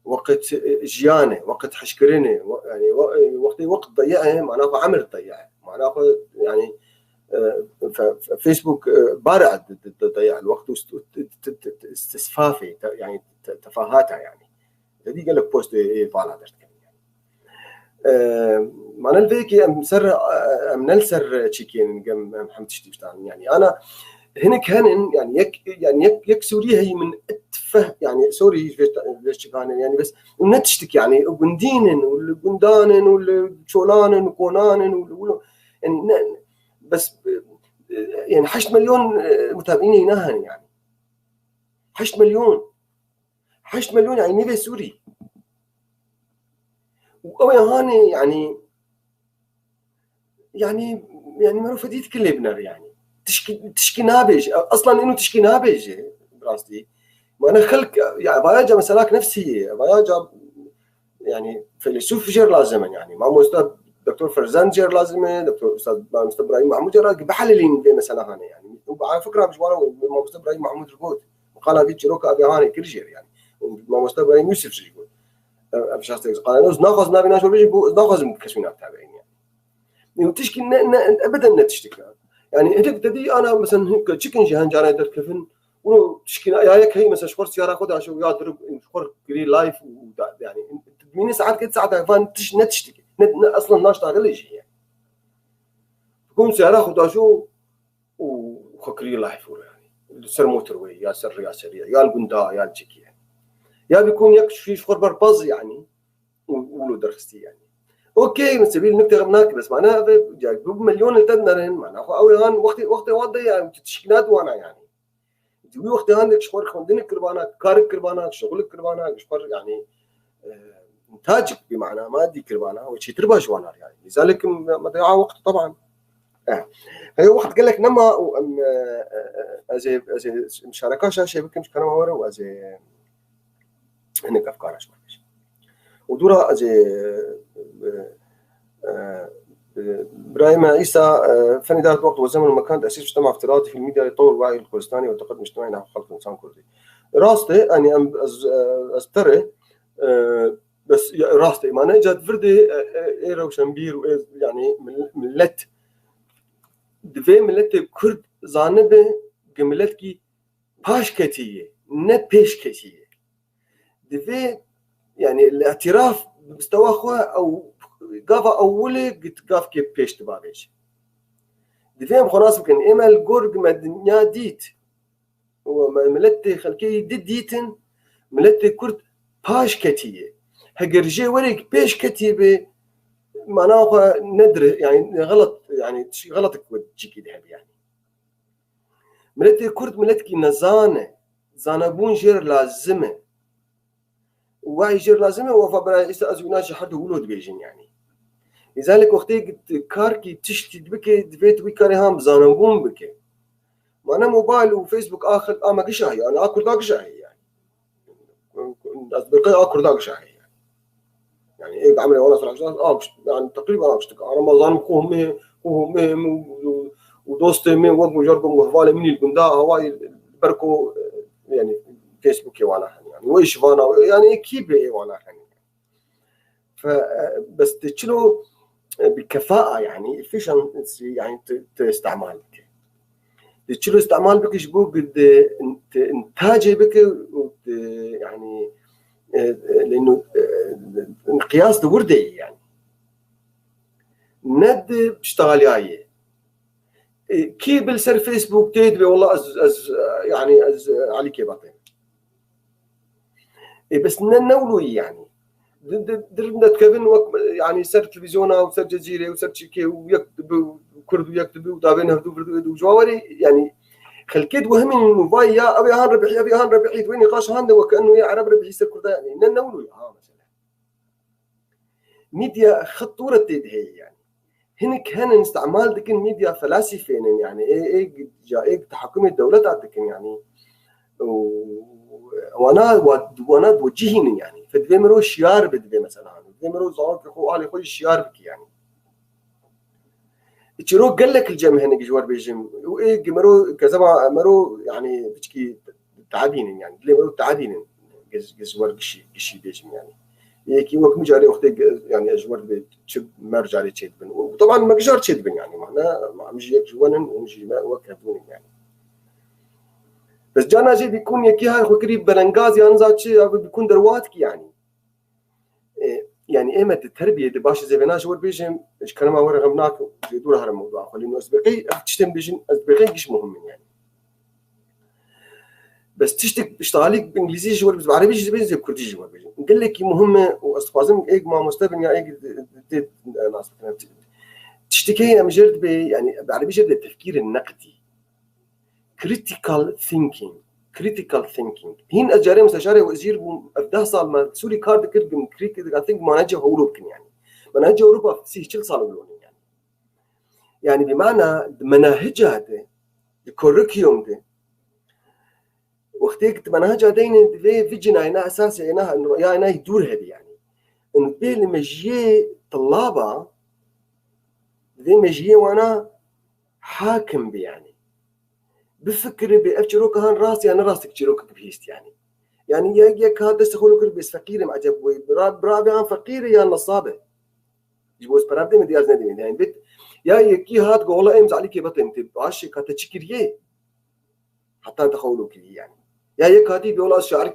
وقت جيانه وقت حشكرنه يعني وقت ضيعه معناه عمر ضيعه معناه يعني فيسبوك بارع تضيع الوقت واستسفافه يعني تفاهاتها يعني هذه قال لك بوست ايه فعلا درت يعني معناه الفيكي ام سر ام نلسر تشيكين محمد يعني انا هنا كان يعني يك يعني يك, يك سوريا هي من اتفه يعني سوري ليش يعني بس ونتشتك يعني بندين والبندان والشولان وكونان يعني بس يعني 8 مليون متابعين هنا يعني 8 مليون، 8 مليون يعني نيفي سوري. وأوي هاني يعني يعني يعني ما فديت كل بنر يعني تشكي نابج اصلا انه تشكي نابج براستي. ما انا خلق يعني بايجا مسلاك نفسية، بايجا يعني فيلسوف جير لازم يعني ما مستر دكتور فرزان جير لازم، دكتور استاذ مستر ابراهيم محمود جير بحللين في مسألة هاني يعني. وعلى فكرة مش وانا ما مستر ابراهيم محمود رقود وقال في جروك ابي هاني كل جير يعني، وما مستر ابراهيم يوسف جير يقول ابي قال انا ناخذ نبي ناشر بيجي ناخذ كسونا تابعين يعني تشكي ابدا لا تشتكي يعني. هدك تدي انا مثلا هيك تشكن جهان جانا دركفن ولو تشكي يا هيك هي مثلا شخور سيارة خدها شو يا درب شخور كري لايف يعني من ساعات كده ساعات فان تش نتشتكي اصلا ناش تاغلي يعني تكون سيارة خدها شو وخكري لايف يعني سر موتر وي يا سر يا سريع يا القندا يا الجيكي يعني يا بيكون يك في شخور برباز يعني ولو درخستي يعني اوكي من سبيل النكتة غمناك بس معناها مليون التدنرن معناها او هان وقتي واضح يعني تشكيلات وانا يعني دوي وقت عندك شخور خوندن كربانا كارك كربانا شغلك كربانا شخور يعني انتاجك بمعنى مادي كربانا وشي تربى جوانا يعني لذلك مضيعة وقت طبعا. هي وقت قال لك نما ازي مشاركة شاشة بكم كلام ورا وازي هناك افكار شوي ودورا ازي ابراهيم عيسى فن ادارة الوقت والزمن والمكان تاسيس مجتمع افتراضي في الميديا ليطور الوعي الكردستاني والتقدم الاجتماعي نحو خلق انسان كردي. راستي يعني استري بس راستي معناها جات فردي ايرا وشنبير يعني ملت دفي ملت كرد زانبه ملت كي باش كتيه نه بيش كتيه دفي يعني الاعتراف بمستوى خو او قافا اولي قلت قاف كيف بيش تبابيش دفهم خلاص بكن اما الجورج ما دنيا ديت وملت خلكي دي ديتن ملت كرد باش كتيه هجرجي وريك بيش كتيبه معناه ندر يعني غلط يعني غلطك وتجيكي ذهب يعني ملت كرد ملت كي نزانه زانبون جير لازمه وعي جير لازمه وفا برا ازوناش حد ولود بيجن يعني لذلك وقتی کار کی تشتی بکه دویت وی کاری هم زانبون بکه معناه موبايل وفيسبوك اخر اما قشاهي انا اكل داك شاهي يعني اصدقائي اكل داك شاهي يعني ايه بعمل وانا صراحة يعني تقريبا انا ما ظن خوهم خوهم ودوستي من وقت مجركم وهوالي مني القندا هواي بركو يعني فيسبوك وانا يعني وإيش وانا يعني كيبي وانا يعني فبس تشلو بكفاءة يعني efficiency يعني تستعمال بك تشلو استعمال بك جبو قد انتاجي بك يعني لانه قياس دوردي يعني ند بشتغل جاي كي بالسر فيسبوك تدبي والله از يعني از علي كي بعطيه بس نولو يعني درنا تكفن يعني سر تلفزيونها وسر جزيرة وسر شيكي ويكتب كرد ويكتب وتابعنا هدو وجواري يعني خلكيد وهم انه فاي يا ابي هان ربحي ابي هان ربحي وين نقاش هان وكانه يا عرب ربحي سر كرد يعني نولو ها مثلا ميديا خطورة هي يعني هنك هن استعمال دكن ميديا فلاسفة يعني ايه ايه جا ايه تحكم الدولة عندكن يعني وانا توجهين يعني فدفي مرو شيار بدفي مثلا بدفي مرو زعما خو علي خو شيار بك يعني تشرو قال لك الجم هنك جوار بيجم وايه مرو كذا مرو يعني بتشكي تعبين يعني ليه مرو تعبين جزوار قشي بيجم يعني كي وقت مجاري وقت يعني اجوار بتشب مرجع لي تشيدبن وطبعا ما قجار تشيدبن يعني معناه مجي جوانن ومجي ما وكابون يعني بس جانا جي بيكون يكي هاي خو قريب بلنغاز يعني زاتشي بيكون درواتك يعني يعني ايما التربية دي باش زي بناش ور بيجم ايش كلام ور غمناك يدور هذا الموضوع خلينا اسبقي تشتم بيجن اسبقي مش مهم يعني بس تشتك اشتغاليك بانجليزي جوار بس بعربي جي بيجي كردي جوار بيجي قال لك مهمة واستخوازم ايك ما مستبن يا ايك ناس تشتكي ام جرد يعني بعربي جرد التفكير النقدي، critical thinking، critical thinking. هين اجاري مستشاري وزير ده صار ما سوري كارد كرد من critical thinking منهج اوروبا، يعني منهج اوروبا سي شل صار يعني بمعنى مناهجها ده ال curriculum ده وقتك مناهجها دين في فيجنا هنا اساسي هنا انه يا هنا يدور هذه، يعني انه بين مجيه طلابه ذي مجيه وانا حاكم بي، يعني بفكر بأفجروك هان راسي انا راسك جروك بهيست، يعني يا كاد دست خلو بس فقير معجب برابي عن فقير يا نصابه جبوز برابي من دياز ندمي يعني بيت يا يكي هات قولا امز عليك بطن تبعش كاتشكريه حتى تخولو كي، يعني يا يكادي بيولا شعرك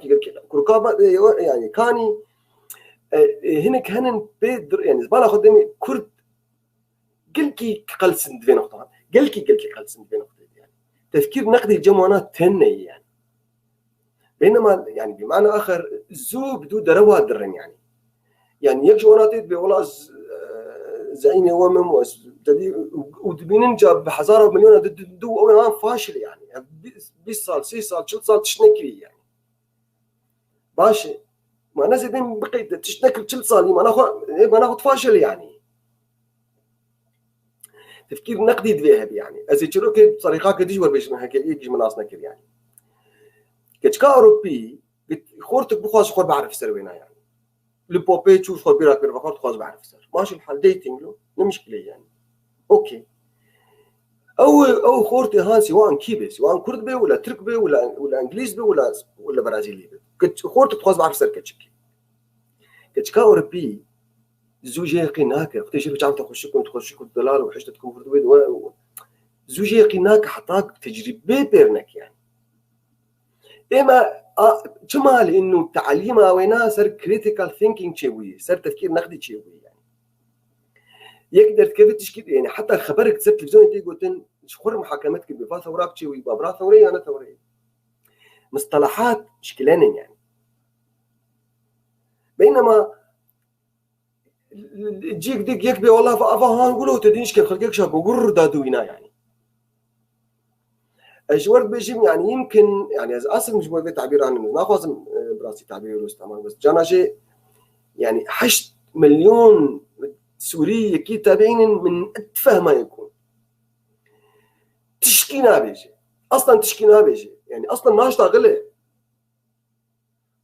كركابة يعني كاني هناك هنن بيدر يعني زبالة خدمي كرد قلكي قلسن دفين نقطة قلكي قلسن دفين نقطة، يعني تفكير نقدي الجمانات تني يعني بينما يعني بمعنى آخر زو بدو دروا درن يعني يك جوانات بيولا زعيم ومم ودبينن جاب بحزارة ومليون دو أو فاشل، يعني 20 سال 30 سال 40 سال تشنكري يعني باشا ما نزل بين بقي تشنكر 40 سال ما ناخذ فاشل، يعني تفكير نقدي دفيها يعني از تشروك بطريقه كديش ور بيش من هكا يجي من ناس نكر يعني كتشكا اوروبي خورتك بخواز خور بعرف سروينا يعني لبوبي تشوف خور بيراك بير خواز بعرف سر ماشي الحال dating له مشكله يعني okay او خورتي هان سواء كيبي سواء كرد بي ولا ترك بي ولا انجليز بي ولا برازيلي بي كنت خورتك تخواز بعرف سر كتشكا اوروبي زوجي يقيناك وقت يجي تعرف تخشكم تخشكم الدلال وحشتكم فردويد زوجي يقيناك حطاك تجربه بيرنك يعني اما جمال انه تعليمها وينا صار critical thinking تشوي صار تفكير نقدي تشوي يعني يقدر كيف تشكي يعني حتى خبرك تصير تلفزيون تيجي قلت شخور محاكمتك بفا ثورات تشوي بابرا ثوريه انا ثوريه مصطلحات شكلين يعني بينما تجيك ديك يكبي والله فافا هان قولوا تدينش كيف خلقك شاكو قر دادوينا يعني اجورد بيجي يعني يمكن يعني اصلا مش بو تعبير عن ناخذ براسي تعبير روس تمام بس جانا يعني 8 مليون سوري كي تابعين من اتفه ما يكون تشكينا بيجي اصلا تشكينا بيجي يعني اصلا ما اشتغله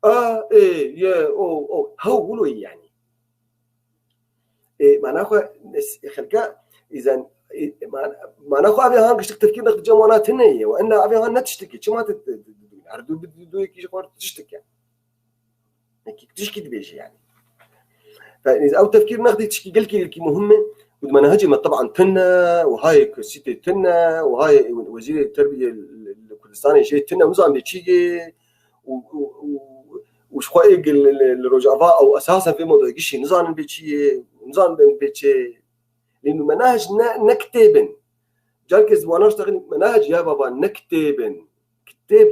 ايه يا او او هو قولوا يعني إيه معناه خلقا اذا معناه ابي هان كشتك تفكير نقد جوانات هنا وان ابي هان نتشتكي شو ما تدو بدو كي تشتكي يعني تشكي تبيجي يعني فاذا او تفكير نقدي تشكي قلكي مهمه ومناهجي طبعا تنا وهاي سيتي تنا وهاي وزير التربيه الكردستاني شيء تنا ونظام بيتشيجي وشخوا الرجافا او اساسا في موضوع شيء نظام بيتشي نظام بيتشي لانه مناهج نكتبن جالك وانا اشتغل مناهج يا بابا نكتبن كتاب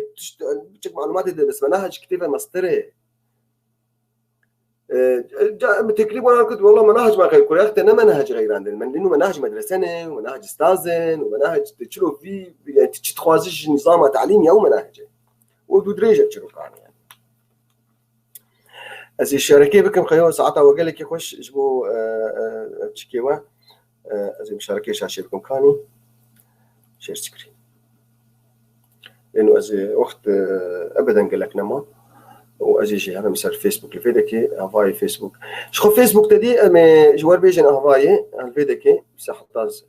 تشك معلومات بس مناهج كتابه مسطره تكليف وانا كنت والله مناهج ما غير كوريا انا مناهج غير عندنا لانه مناهج مدرسه ومناهج استاذن ومناهج تشلو في يعني تخوازش نظام تعليمي او مناهج ودريجه تشلو يعني از الشركه بكم خيو ساعتها وقال لك يخش جبو تشكيوا از مشاركه شاشه بكم كاني share screen لانه از وقت ابدا قال لك نما وازي جي هذا مثال فيسبوك الفيدكي هافاي فيسبوك شخو فيسبوك تدي امي جوار بيجن هافاي الفيدكي بس حطاز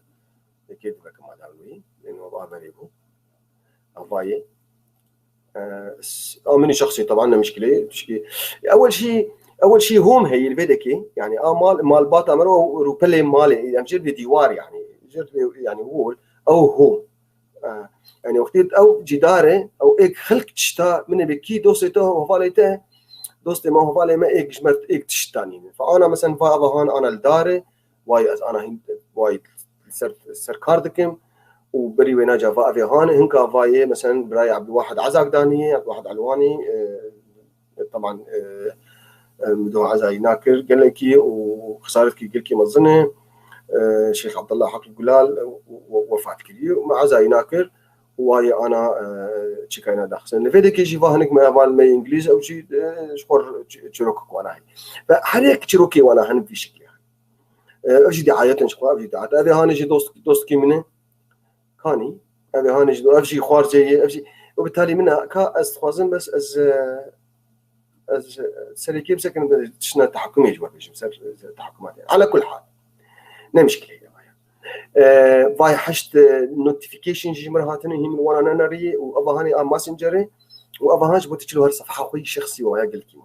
اكيد بك ما داوي لانه وضع بريبو هافاي مني شخصي طبعا مشكله تشكي اول شيء هم هي الفيدكي يعني مال باتا مرو روبلي مالي يعني جرب ديوار يعني جرب يعني هو او هو يعني وقت او جداره او ايك خلق تشتا من بكي دوستي هو فاليته دوستي ما هو فالي ما ايك جمرت ايك تشتاني فانا مثلا فا هون انا الداري واي از انا واي سركار دكم وبري وين جا فا هون هنكا فاي مثلا براي عبد الواحد عزاك داني عبد الواحد علواني طبعا مدو عزاي ناكر قال لك وخسارتك قال لك مظنه Şêx Abdullah Hakî Gulal wefat kiriye û me ezayî nakir û wayê ana çikayna daxistin. Li vê dekê jî va hinek me heval me İngilîz ew jî ji xwe çîrokek wana heye. Ve her yek çîrokê wana hene bi vî şeklê. Ev jî diayetin ji xwe, ev jî diayet. Ev ê hanê jî dost dostkî min e. Kanî ev ê hanê jî ev jî xwarzê ye, ev jî û bi talî min e ka ez dixwazim bes ez ez serê kê bisekinim tiştine tehekûmê ji we bêjim ser tehekûmatê. Ala kul hal. Ne mişkile ye vaya. Vay heşt notification jî min hatine hîn min wana neneriyê û eva hanê a messengerê û eva han ji bo tu her sefha xwe şexsî waya gelkî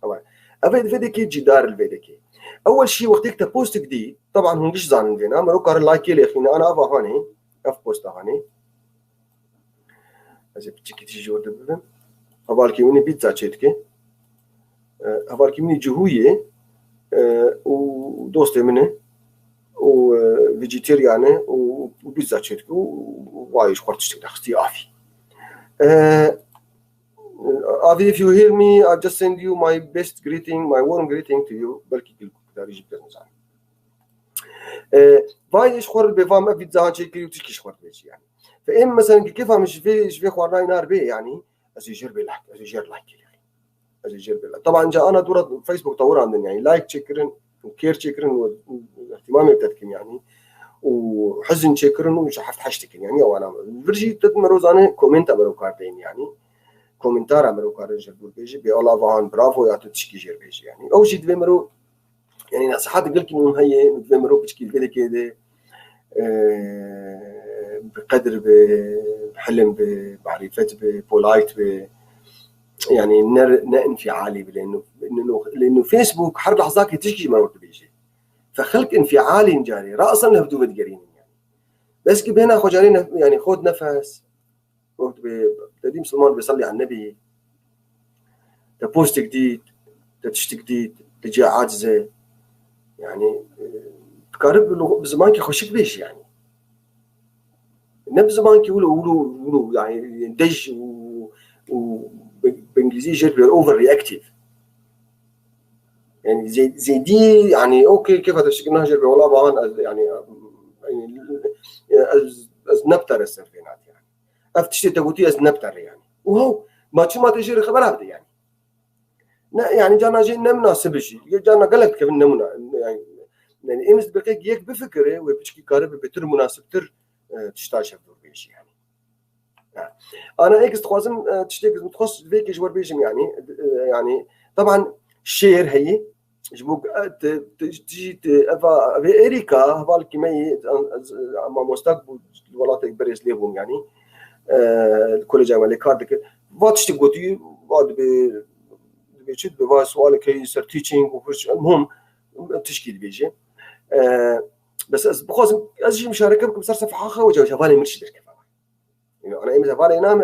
yani. Ev vê dekê cîdar li vê dekê. Ewel şî wextêk te postek dî طبعا hûn giş zanin vêna mero kar like lê xîne ana eva hanê ev posta hanê ez ê piçikî tijî ji wir bibim hevalkî min pizza çêdike hevalkî min cihûyê û dostê min e û vegetarian e û pizza çêdike û vayê ji xwe tiştek daxistî avî. Avi, if you hear me, I just send you my best greeting, my warm greeting to you. Belkî darî jî bikez nizanim. Vayê ji xwe bêvam ev pizza çêkirî û tişkî ji xwe dibêjî yani. فإم مثلا كيف مش في في خوارنا نار بي يعني از يجر بلاك از يجر like از يجر بلاك طبعا جا انا دورة فيسبوك طور عندنا يعني like تشكرن و care تشكرن واهتمامي بتذكر يعني وحزن تشكرن ومش حفت حشتكن يعني وانا فرجي تدمرو زاني comment امرو كاردين يعني commentaire امرو كاردين جربور بيجي بي الله فان برافو يا تشكي جير بيجي يعني او شي دفي يعني نصيحات قلت لكم هي دفي مرو بتشكي كده بقدر بحلم بمعرفة ب polite ب يعني نا انفعالي لانه فيسبوك حرب لحظات تشكي ما بيجي فخلق انفعالي جاري راسا لهدو بتقرين يعني بس كي هنا خو جاري يعني خذ نفس وقت تدي مسلمان بيصلي على النبي post جديد تشتي جديد تجي عاجزه يعني تقارب بزمان خوشك بيش يعني نب زمان كي ولو ولو ولو يعني دج و بانجليزي جرب overreactive يعني زي دي يعني okay كيف هذا الشيء نهجر والله بان يعني يعني از نبتر السرفينات يعني اف تشتي تقولي از نبتر يعني وهو ما شو ما تجري خبر هذا يعني يعني جانا جي نمناسب شيء جانا قالك كيف نمنا يعني يعني امس بقيك يك بفكره وبشكي كارب بتر مناسب تر تشتاش دور بيش يعني انا هيك تخوازم تشتيك متخص فيك جوار بيجم يعني يعني طبعا share هي جبوك تجي افا اريكا هفال كيما ما مستق الولاط بريس ليهم يعني الكوليج اللي كاردك فاتش تقوتي بعد بيشد بوا سؤالك هي سر teaching المهم تشكيل بيجي بس از بخوازم از جي مشاركه بكم صار صفحه خا وجه شفالي مرشي درك يعني انا ايمز هفالي نام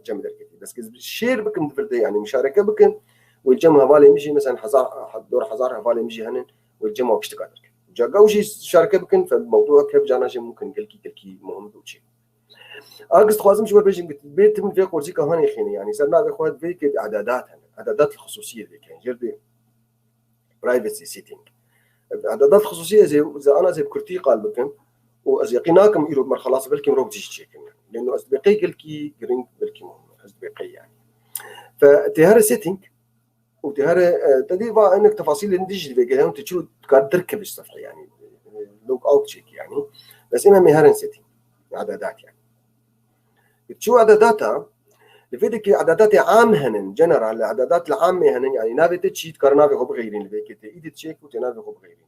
جنب درك بس share بكم دفرده يعني مشاركه بكم والجمع هفالي مجي مثلا هزار دور هزار هفالي مجي هنن والجمع وكشت قادر جا وجي شاركه بكن فالموضوع كيف جانا جي ممكن قلكي قلكي مهم دوشي اقصد خوازم شو بيجي بيت من في قرزي كهاني خيني يعني صرنا بخواد فيك اعدادات اعدادات الخصوصيه اللي كان جربي privacy setting اعدادات الخصوصيه زي اذا انا زي بكرتي قال بكم واز يقيناكم يرو مر خلاص بلكي مروك تيجي تشيكن يعني لانه از بقي قلكي جرين بلكي مهم از بقي يعني فتهار setting وتهار تدي بقى انك تفاصيل اللي تيجي اللي انت تشوف تركب الصفحه يعني log out check يعني بس اما مهارن setting اعدادات يعني شو اعداداتها لفيدك اعدادات عام هنن جنرال الاعدادات العامه هنن يعني نافي تشي تكرنافي خو بغيرين الفيك ايدي تشيك وتنافي خو بغيرين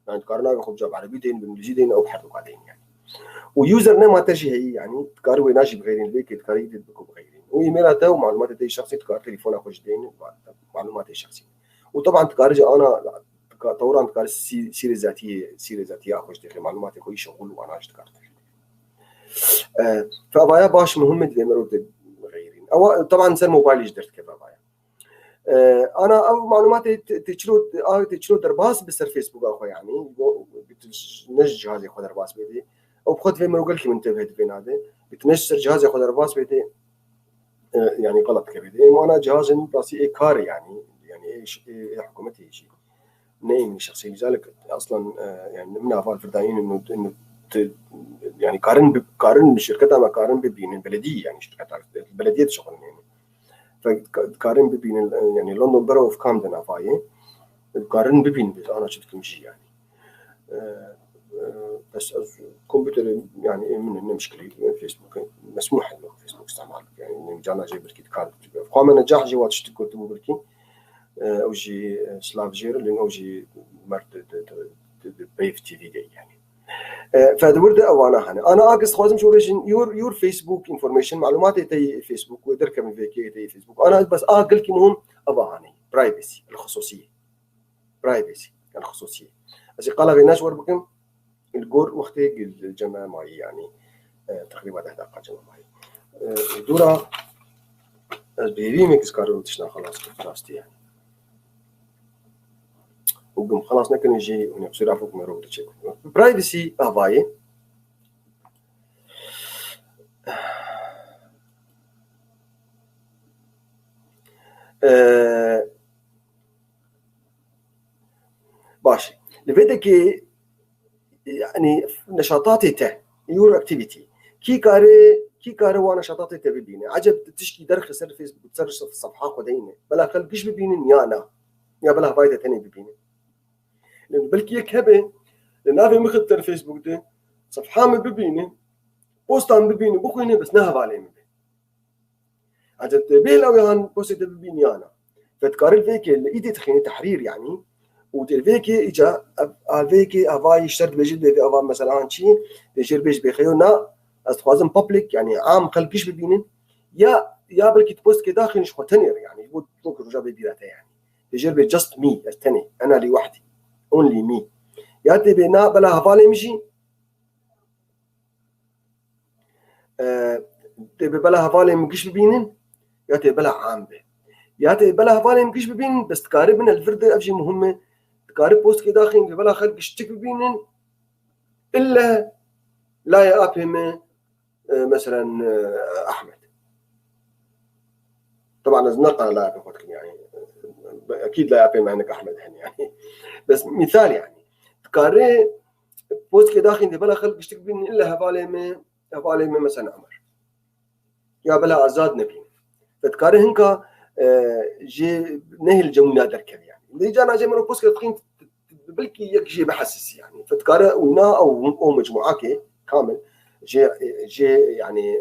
يعني تكرنافي خو بجاب عربي دين بالانجليزي دين او بحرف قاعدين يعني و username تجي هي يعني تكاروي ناجي بغيرين الفيك تكاري بكو بغيرين وايميلاتها ومعلومات الشخصيه تكار تليفونها خوش دين معلومات الشخصيه وطبعا تكارج انا طورا تكار سيره ذاتيه سيره ذاتيه خوش داخل معلومات خوي شغل وانا تكار فأبايا باش مهمة دي غيرين أو طبعا سر موبايل جدرت كيف أبايا أنا أو معلومات تشلو تشلو درباس بسر فيسبوك أخو يعني بتنش جهازي خو درباس بيدي أو بخد في مروقل كي منتبه بين هذا بتنش جهازي خو درباس بيدي يعني غلط كبير أنا جهاز راسي إيه كار يعني يعني إيش إيه حكومتي شيء نايم الشخصية. لذلك اصلا يعني من افال فردانيين انه يعني كارن شركتها ما كارن ببين البلدية، يعني شركتها البلدية شغل يعني فكارن ببين يعني لندن برو اوف كامدن افاي كارن ببين انا شفت شيء يعني بس الكمبيوتر يعني من مشكلة فيسبوك مسموح له فيسبوك استعمال يعني جانا جاي بركي كارد قام نجاح جي واتش كنت بركي او جي سلاف جير لان او جي مرت بيف تي في دي يعني فدورد او انا هنا انا اقص خوازم شو ريجن يور فيسبوك انفورميشن معلوماتي تي فيسبوك ودركه من فيكي تي فيسبوك انا بس اقل كي مهم ابا هاني برايفسي الخصوصية، برايفسي الخصوصية ازي قال بيناش وربكم الجور وقت الجماعة معي يعني تقريبا 10 دقائق جماعة معي دورا بيريمكس كارو تشنا خلاص خلاص يعني وقم خلاص نكن يجي ونقصر فوق ما روح تشيك برايفسي افاي باشي لبدك يعني نشاطاتي تا يور اكتيفيتي كي كاري وانا نشاطاتي تا ببينه عجب تشكي درخ سر فيسبوك تسرش في الصفحة قديمة بلا خلقش ببينه يا انا يا بلا فايده ثانية ببينه لان بلكي يك هبه لنافي مخد فيسبوك ده صفحة ما ببينه بوست عم ببينه بخوينه بس نهب عليه مبي عجب تبيه لو يهان بوست ببيني انا فتكارل فيك اللي ايدي تخيني تحرير يعني وتلفيكي اجا الفيكي افاي اشترت بيجي بي افا مثلا شي بيجي بيج بخيونا از بابليك يعني عام خلقش ببينن يا بلكي تبوست كي داخل شو تنير يعني هو توك رجع بيديرته يعني بيجي بي جاست مي استني انا لوحدي اونلي مي يا تبي نا بلا هفالي مشي تبي بلا هفالي مكش ببينن يا تبي بلا عام به يا تبي بلا هفالي مكش ببينن بس تقارب من الفرد افجي مهمة تقارب بوست كي داخل بلا خلق اشتك ببينن الا لا يا ابي مثلا احمد طبعا نقل لا يا يعني اكيد لا يا مع انك احمد يعني بس مثال يعني تقاري بوست كي داخل بلا خلق اشتك ببينن الا هفالي ما مثلا عمر يا بلا ازاد نبين فتكاري هنكا جي نهل جمنا دركب يعني اللي جانا جي مرو بوست تخين بلكي يك جي بحسس يعني فتكاري ونا او مجموعة كامل جي جي يعني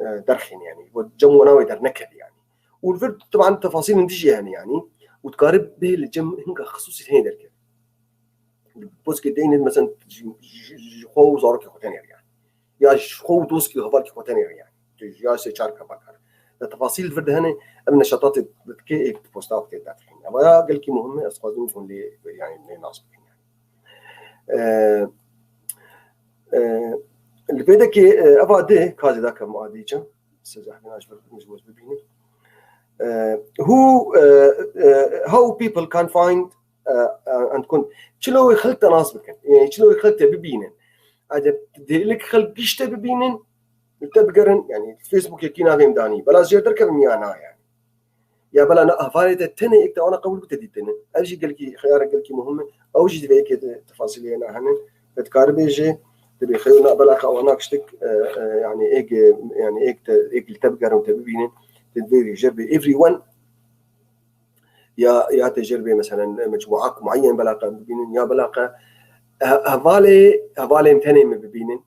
درخين يعني وجمونا ويدر نكب يعني والفرد طبعا تفاصيل نديجي يعني وتقارب به الجم هنكا خصوصي هين دركب بوست دين مثلا خو زارك خوتين يعني يا خو دوسكي هفالك خوتين يعني يا سي شارك بكر التفاصيل الفرد هنا النشاطات كي بوستات كي داخلين اما قال لك مهمة اسقاط يكون لي يعني ناس يعني اللي بيدك ابا دي كازي ذاك مؤديجا سزحنا مجوز ببيني هو how people can find and كنت شلو يخلت ناس بكن يعني شلو يخلت ببينن عجب لك خلق بيشتا ببينن تبقرن يعني الفيسبوك يكينا فيم داني بلا زير دركب ميانا يعني يا بلا انا افاريت التني اكتا انا قبل بتدي التني اجي قال لك خيار قال لك مهمة او جي تبي تفاصيل انا هن تكاربي جي تبي خيونا بلا او انا كشتك يعني ايك يعني ايك ايك تبقر وتبينن تدبيري جربي افري ون يا تجربه مثلا مجموعات معين بلا ببينن يا بلا هفالي متني ببينن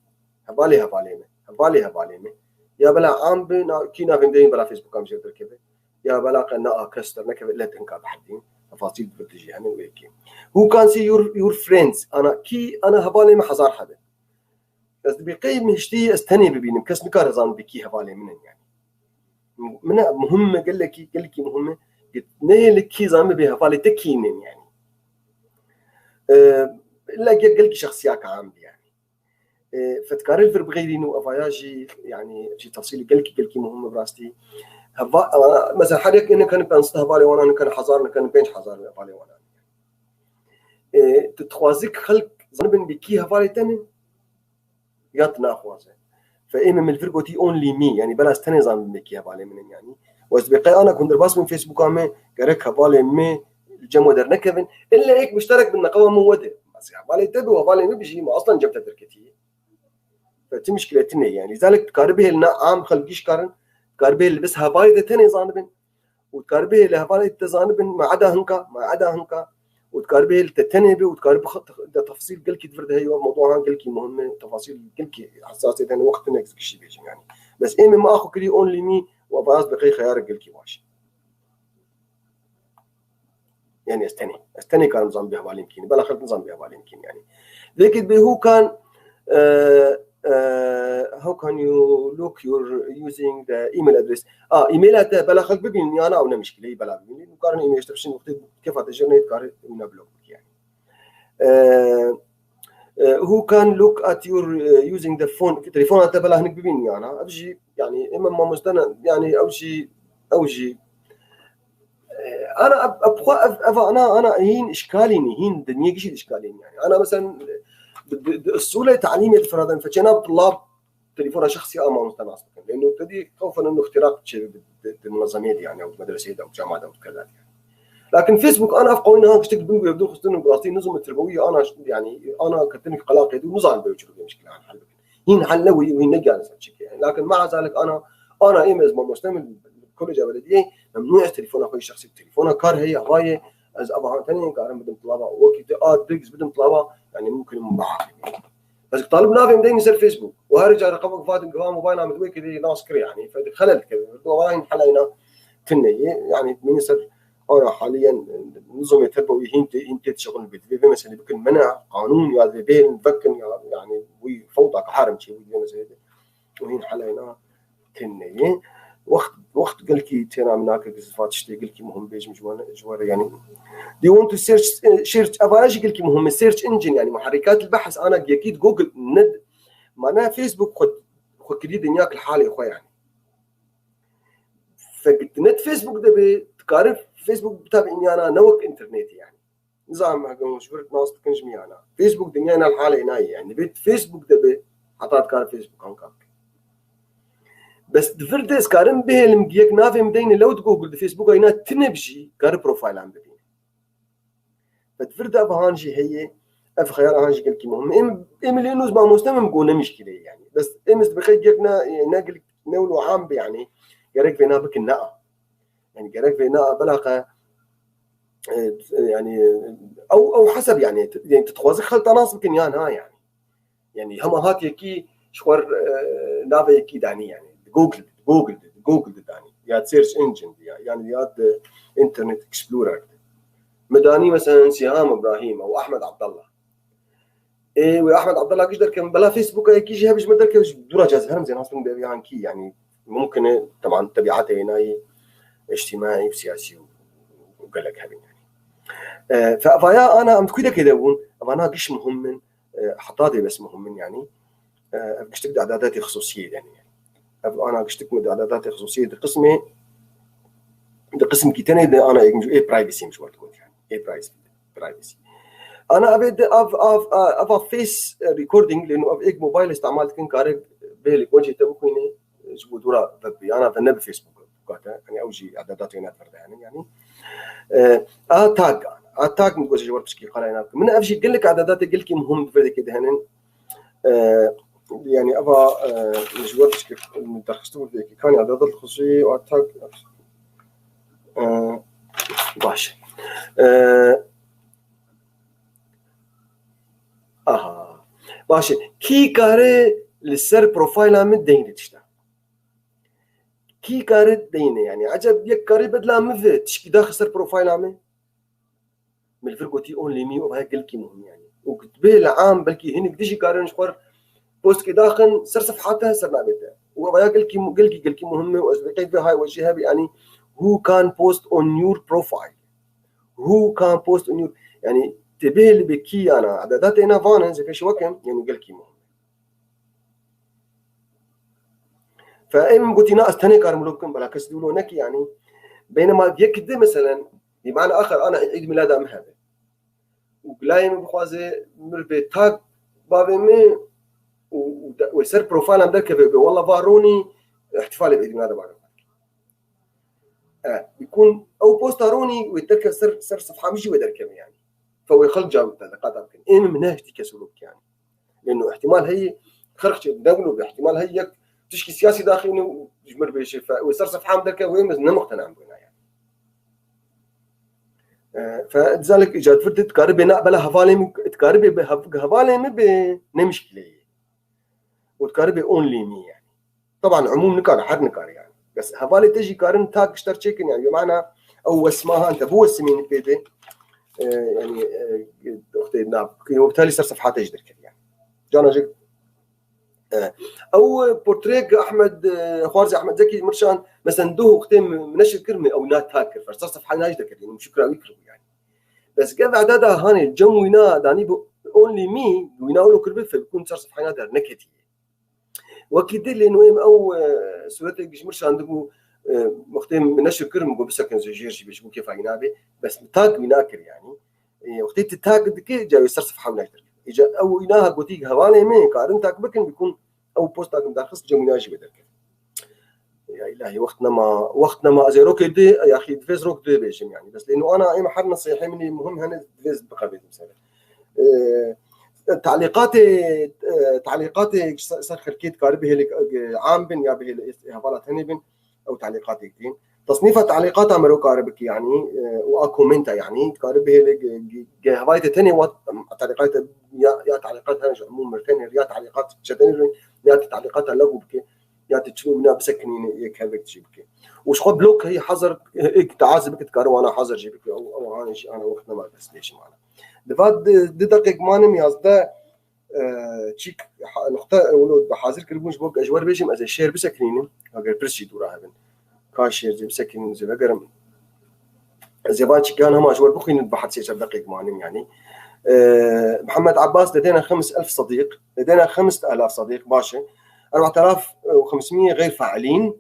هفالي هفالي يا بلا عام بنا كينا فيندين بلا فيسبوك عم جيب كيف يا بلا قنا كستر نكف لا تنكا بحدين تفاصيل بتجي يعني ويكي هو كان سي يور فريندز انا كي انا هبالي ما حزار حدا بس بقيم هشتي استني ببينم كس نكار زان بكي هبالي من يعني من مهمة قال لك مهمة قلت نيل كي زان بي هبالي تكينن يعني لا قال لك شخصيات عام يعني فتكاري الفرب بغيرين وافاياجي يعني شي تفصيل قالك مهم براستي مثلا حريك انه كان بانس هبالي وانا كان حزار كان بينش حزار هبالي وانا تتخوازيك خلق زنبن بكي هبالي تاني ياتنا خوازه فايما من الفرقو تي اونلي مي يعني بلا استني زان بكي هبالي من يعني واسبقي انا كنت باس من فيسبوك عمي قرك هبالي مي الجمو درنكفن الا هيك مشترك بالنقابه مو وده بس يعني تبي وبالي ما بيجي ما اصلا جبتها تركتيه. فتي مشكلة يعني لذلك تكاربه لنا عام خلقيش كارن تكاربه اللي بس هبايده تاني زانبن وتكاربه لهبايده تزانبن ما عدا هنكا ما عدا هنكا وتكاربه التتنبه وتكاربه تفاصيل قلكي تفرد هي موضوع قلكي مهمة تفاصيل قلكي حساسة ثاني وقت انك شيء بيجي يعني بس ايمي ما اخو كلي اونلي مي وباز بقي خيار قلكي ماشي يعني استني كان نظام بهوالي يمكن بلا خلت نظام بهوالي يمكن يعني ذيك هو كان how can you look you're using the email address؟ ايميلات بلا خلت ببين انا او مشكلة بلا ببين وكان ايميل تبشن وقت كيف تجرني كار من بلوك يعني who can look at your using the phone تليفون بلا هنك ببين انا ابجي يعني اما ما مستنى يعني او شيء انا ابغى انا هين اشكاليني هين دنيا شيء اشكاليني يعني انا مثلا السهولة تعليمي فرضا فجينا بطلاب تليفونها شخصي ما متناسب لانه ابتدي خوفا انه اختراق المنظمات يعني او المدرسة او الجامعة او كذا يعني. لكن فيسبوك انا افقه انها اشتكت بدون خصوصا انه النظم التربوية انا يعني انا كتنك قلاقي ونظام بيوجد مشكلة عن حل هين حلوي وهين نجا يعني. لكن مع ذلك انا ايمز ما مستعمل كوليج بلديه ممنوع تليفون اخوي الشخصي تليفونه كار هي هواية از ابها ثانية كارم بدهم طلابه وقت دقز بدهم طلابه يعني ممكن مباعة بس طالب نافي مدين يصير فيسبوك وهرجع رقمك فات قوام موبايل عم تقول كذي ناس كري يعني فخلل كذا وين حلينا تنية يعني من يصير انا حاليا النظم التربوي هين تشغل بالبيت مثلا بكن منع قانون يا بين بكن يعني وي فوضى كحرم شيء مثلا وهين حلينا تنية وقت قال لك تينا مناك فات شتي قال لك مهم بيج جوار يعني do you want to search افاجي قال لك مهم search engine يعني محركات البحث انا اكيد جوجل ند معناها فيسبوك خد كلي دنياك الحالي اخويا يعني فقلت نت فيسبوك ده تكارف فيسبوك بتابعني انا نوك انترنت يعني نظام شفرت ناس تكنجمي انا فيسبوك دنيانا الحالي هنا يعني بيت فيسبوك ده حطات كار فيسبوك هنكاك بس دفردس كارم به المجيك نافي مدين لو جوجل فيسبوك هنا تنبجي كار بروفايل عم ببين فتفرد افهانجي هي اف خيار هانجي قال مهم ام لينوز ما مستمم قونا مشكلة يعني بس امس بخي جيكنا ناقل نولو عام يعني جرك فينا بك النقا يعني جرك فينا بلاقه يعني او حسب يعني تتخوز خلط ناس بكن يانا يعني هم هات يكي شوار نافي يكي داني يعني جوجل جوجل جوجل داني يا search engine يعني يا Internet Explorer مداني مثلا سهام ابراهيم او احمد عبد الله ايه واحمد عبد الله قدر كان بلا فيسبوك كي جي هبش مدرك دورا جاز هرم زين اصلا بيان كي يعني ممكن طبعا تبعاتها هنا اجتماعي وسياسي وقال لك هبين يعني فيا انا ام كده كده بون انا قش مهم من حطاتي بس مهم من يعني قش تبدا اعداداتي خصوصية يعني انا قش تكمل اعداداتي خصوصية دي قسمي دي قسم كي تاني انا ايه برايفسي مش ورد كنت يعني ايه برايفسي انا ابي اف اف اف فيس ريكوردينج لانه اف ايك موبايل استعملت كن كارك بالك وجهي تبكيني جبو دورا انا في النبي فيسبوك يعني اوجي اعداداتي هنا يعني تاج تاج متوجه جوار بشكي قال من افجي قال لك اعداداتي قال لك مهم بفرد كده هنن يعني ابا جوار بشكي درخستو كان اعدادات الخصوصية واتاج باش اها باش كي كاري للسر بروفايل من دين تشتا كي كاري دينه يعني عجب يك كاري بدلا مفي تشكي داخل سر بروفايل عمي من الفرقوتي اونلي مي وهاي قلكي مهم يعني وكتبه العام بلكي هنك ديجي كاري نشخر بوست كي داخل سر صفحاتها سر نابتها وهاي قلكي قلكي قلكي مهمة واسبقيت بهاي وجهها يعني who can post on your profile who can post on your يعني تبه اللي بكي انا اعداداتي انا فانا زي كش وكم يعني قلكي مهم فام قلت ناقص ثاني كارملوكم بلا كسدولو نكي يعني بينما يكد مثلا بمعنى اخر انا عيد ميلاد ام هذا وقلايم بخوازي مر تاج بابي مي ويصير بروفايل عم دركب والله فاروني احتفالي بعيد ميلاد بعد بيكون او بوستا روني ويتذكر سر صفحه مش يدركب يعني، فهو خلق جاوب تعليقات يمكن ايه منهج كسلوك يعني، لانه احتمال هي خرق دولة، باحتمال هي تشكي سياسي داخلي ويجمر بيشي ويصير صفحه مدركه وهي مقتنع بنا يعني. فلذلك اجا فرد تقاربي بلا هفالي تقاربي هفالي ب مشكله وتقاربي اونلي مي يعني. طبعا عموم نكار حد نكار يعني، بس هفالي تجي كارن تاك اشتر تشيكن يعني، بمعنى او اسمها انت بو السمين بيدي يعني اختي نعم، وبالتالي صار صفحات تجدر يعني. جانا جك او بورتريك احمد خوارزي احمد زكي مرشان مثلا دوه وقتين منشر كرمي او نات تاكر فصار صفحه ناجده يعني شكرا يكرم يعني. بس قبل عددها هاني الجو وينا داني اونلي مي وينا له كربي، فبيكون صار صفحه نادر نكتي وكيد لانه او سورتك مرشان دبو وقتين منشر كرم بس كان زجير بيش كيف عينابي بس تاج ويناكر يعني وقتين تتاج دكي جاي صار صفحه وناجدر اجا او يناها قوتيك هوالي مي كارن تاك بكن بيكون او بوست تاك مدرخص جو يناجي بدرك. يا الهي وقتنا ما ازيروك دي يا اخي دفيز روك دي بيجم يعني، بس لانه انا اي محل نصيحه مني مهم هنا دفيز بقى بيت مثلا. تعليقاتي صار خركيت كاربه عام بن يا به هفالات هني بن او تعليقاتي كتير تصنيفها تعليقات عمرو كاربك يعني واكومنتا يعني كاربه هوايت تاني تعليقات يا تعليقات هنا عموم مرتين يا تعليقات شتني يا تعليقات لغو بك يا تشلو منها بسكنين يك هذاك تجيبك وش بلوك هي حظر هيك تعازبك تكارو انا حظر جيبك او انا انا وقتنا ما بس ليش معنا دفات دي دقيق مانم يازدا تشيك نقطة ولو بحاضر كربونش بوك اجوار بيجم از الشير بسكنين اگر برسي دورا هبن كاشير زي بسكنين زي بقرم زبان كان هم اجوار بخين بحد سيشر دقيق مانم يعني. محمد عباس لدينا 5000 صديق، لدينا 5000 صديق باشا، 4500 غير فاعلين.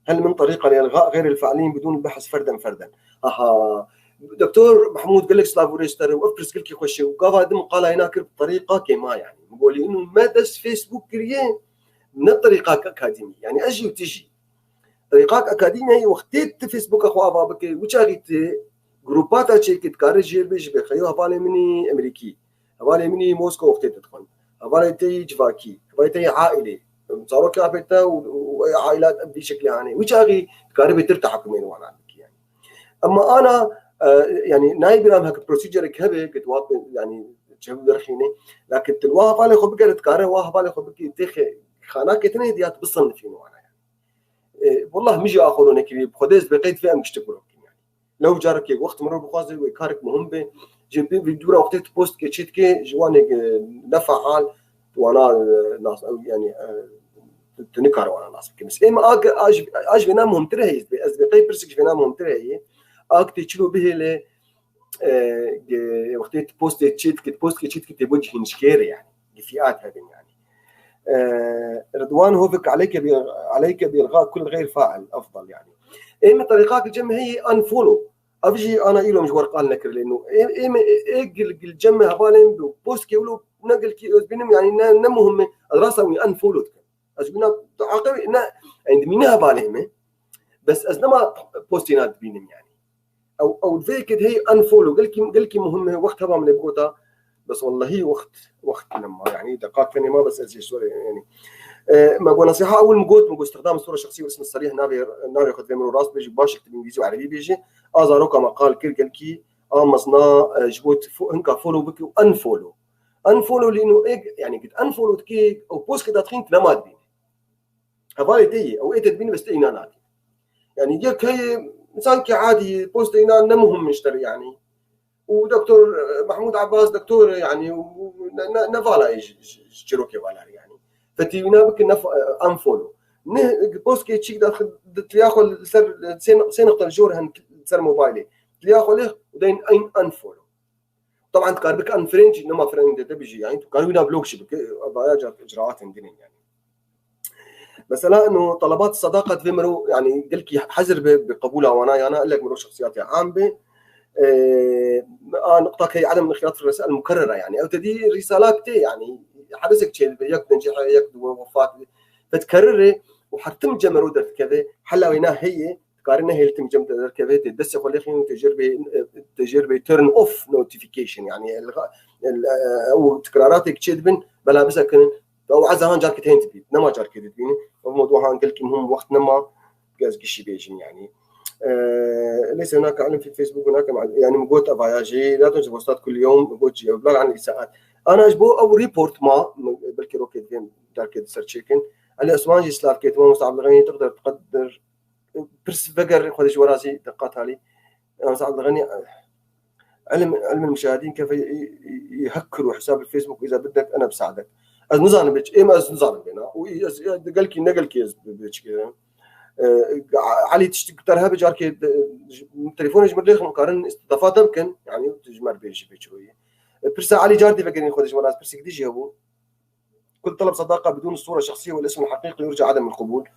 هل من طريقه لالغاء غير الفاعلين بدون البحث فردا فردا؟ اها دكتور محمود قال لك سلافوريستر وافرس قال لك يخش وقال دم قال هناك بطريقه كما يعني بقول انه ما دس فيسبوك كريه من الطريقه اكاديميه يعني اجي وتجي طريقات اكاديميه هي وقتيت فيسبوك اخو بك وشاغيت جروبات تشيك تكارج بيج بخيو هبالي مني امريكي هبالي مني موسكو وقتيت تدخل هبالي تي جفاكي هبالي تي عائلي صاروا كابتا وعائلات بشكل يعني وشاغي تكارب ترتاح من وانا يعني. اما انا يعني نايب رام هك بروسيجر كهبه كنت يعني جاب درخيني لكن تلواه بالي خو بقى تكاره واه بالي خو بك تخ خاناك تني ديات بصنفين وانا يعني. والله مجي اخذ نكري بخديز بقيت فيها مش تكرو يعني. لو جارك وقت مرور بخوازي وكارك مهم به جيب فيديو وقت بوست كي كي جواني نفعال وانا ناس يعني تنكر وانا ناس بس اما اج اج بنا مهم ترى هي از بقي برسك بنا مهم ترى هي اك تشلو به ل وقت بوست تشيت كت بوست كتشيت كت بوجه نشكير يعني فئات هذه يعني. رضوان هوفك عليك بإلغاء كل غير فاعل افضل يعني. اما طريقات الجمع هي انفولو افجي انا إلو مش ورقان نكر لانه اما الجمع هبالين بوست كيولو نقل كي بينهم يعني نمهم الراسه وي انفولو اجبنا عقب عند مين هبالهم بس ازنما بوستينات بينهم يعني او الفيكد هي انفولو قال لك مهمه وقتها ما من بقوتها بس والله هي وقت لما يعني دقائق ثانيه ما بس ازي سوري يعني. ما بقول نصيحه اول ما قلت استخدام الصوره الشخصيه والاسم الصريح نافي ياخذ في راس بيجي باش يكتب انجليزي وعربي بيجي ازاروكا مقال كير قال كي مصنا جبوت هنكا فولو بك وانفولو انفولو لانه يعني قد انفولو تكي او بوست كده تخين تنماد بيني هفالي تي او ايه تبيني بس تي ناتي يعني ياك هي انسان كعادي بوست هنا نمهم مشتري يعني. ودكتور محمود عباس دكتور يعني نفالا جروكي فالا يعني فتينا بك نف انفولو بوست كي تشيك داخل تياخذ سر سين نقطه الجور هن سر موبايلي تياخذ له ودين اين انفولو طبعا تقاربك ان فرنج انما فرنج ده بيجي يعني تقاربنا بلوك شبك اجراءات عندنا يعني. مثلا انه طلبات الصداقه تفمرو يعني قال لك حذر بقبولها وانا انا اقول لك مرو شخصياتي عامه نقطه هي عدم الانخراط في الرسائل المكرره يعني او تدي رسالات تي يعني حدثك شيء يك نجاح يك وفاه فتكرري وحتم جمرو درت كذا حلا وينها هي تكارنا هي تم جم تركبت دس خلي تجربه turn off notification يعني الغاء او تكراراتك تشدبن بلا بس كن او عزهان جارك تهين تبي نما جارك تبيني الموضوع هان قلت مهم وقت نما قاز قشي بيجين يعني ليس هناك علم في الفيسبوك هناك يعني مقوت افاياجي لا تنشر بوستات كل يوم مقوت ابلاغ عن الاساءات انا اجبو او report ما بلكي روكيت فين داركيت سيرشيكن علي عثمان جي سلافكيت ما مستعب الغني تقدر تقدر برس فقر خذ وراسي دقات هالي مستعب الغني علم المشاهدين كيف يهكروا حساب الفيسبوك اذا بدك انا بساعدك از نزان بيش ايه ما از نزان بينا قال كي نقل كي بيش علي تشترها بجارك تليفون جمر ليخ مقارن استضافات يمكن يعني تجمر بيش بيش برسا علي جاردي فقرين خذ جمر برسا كديجي هو كل طلب صداقه بدون الصورة الشخصية والاسم الحقيقي يرجى عدم القبول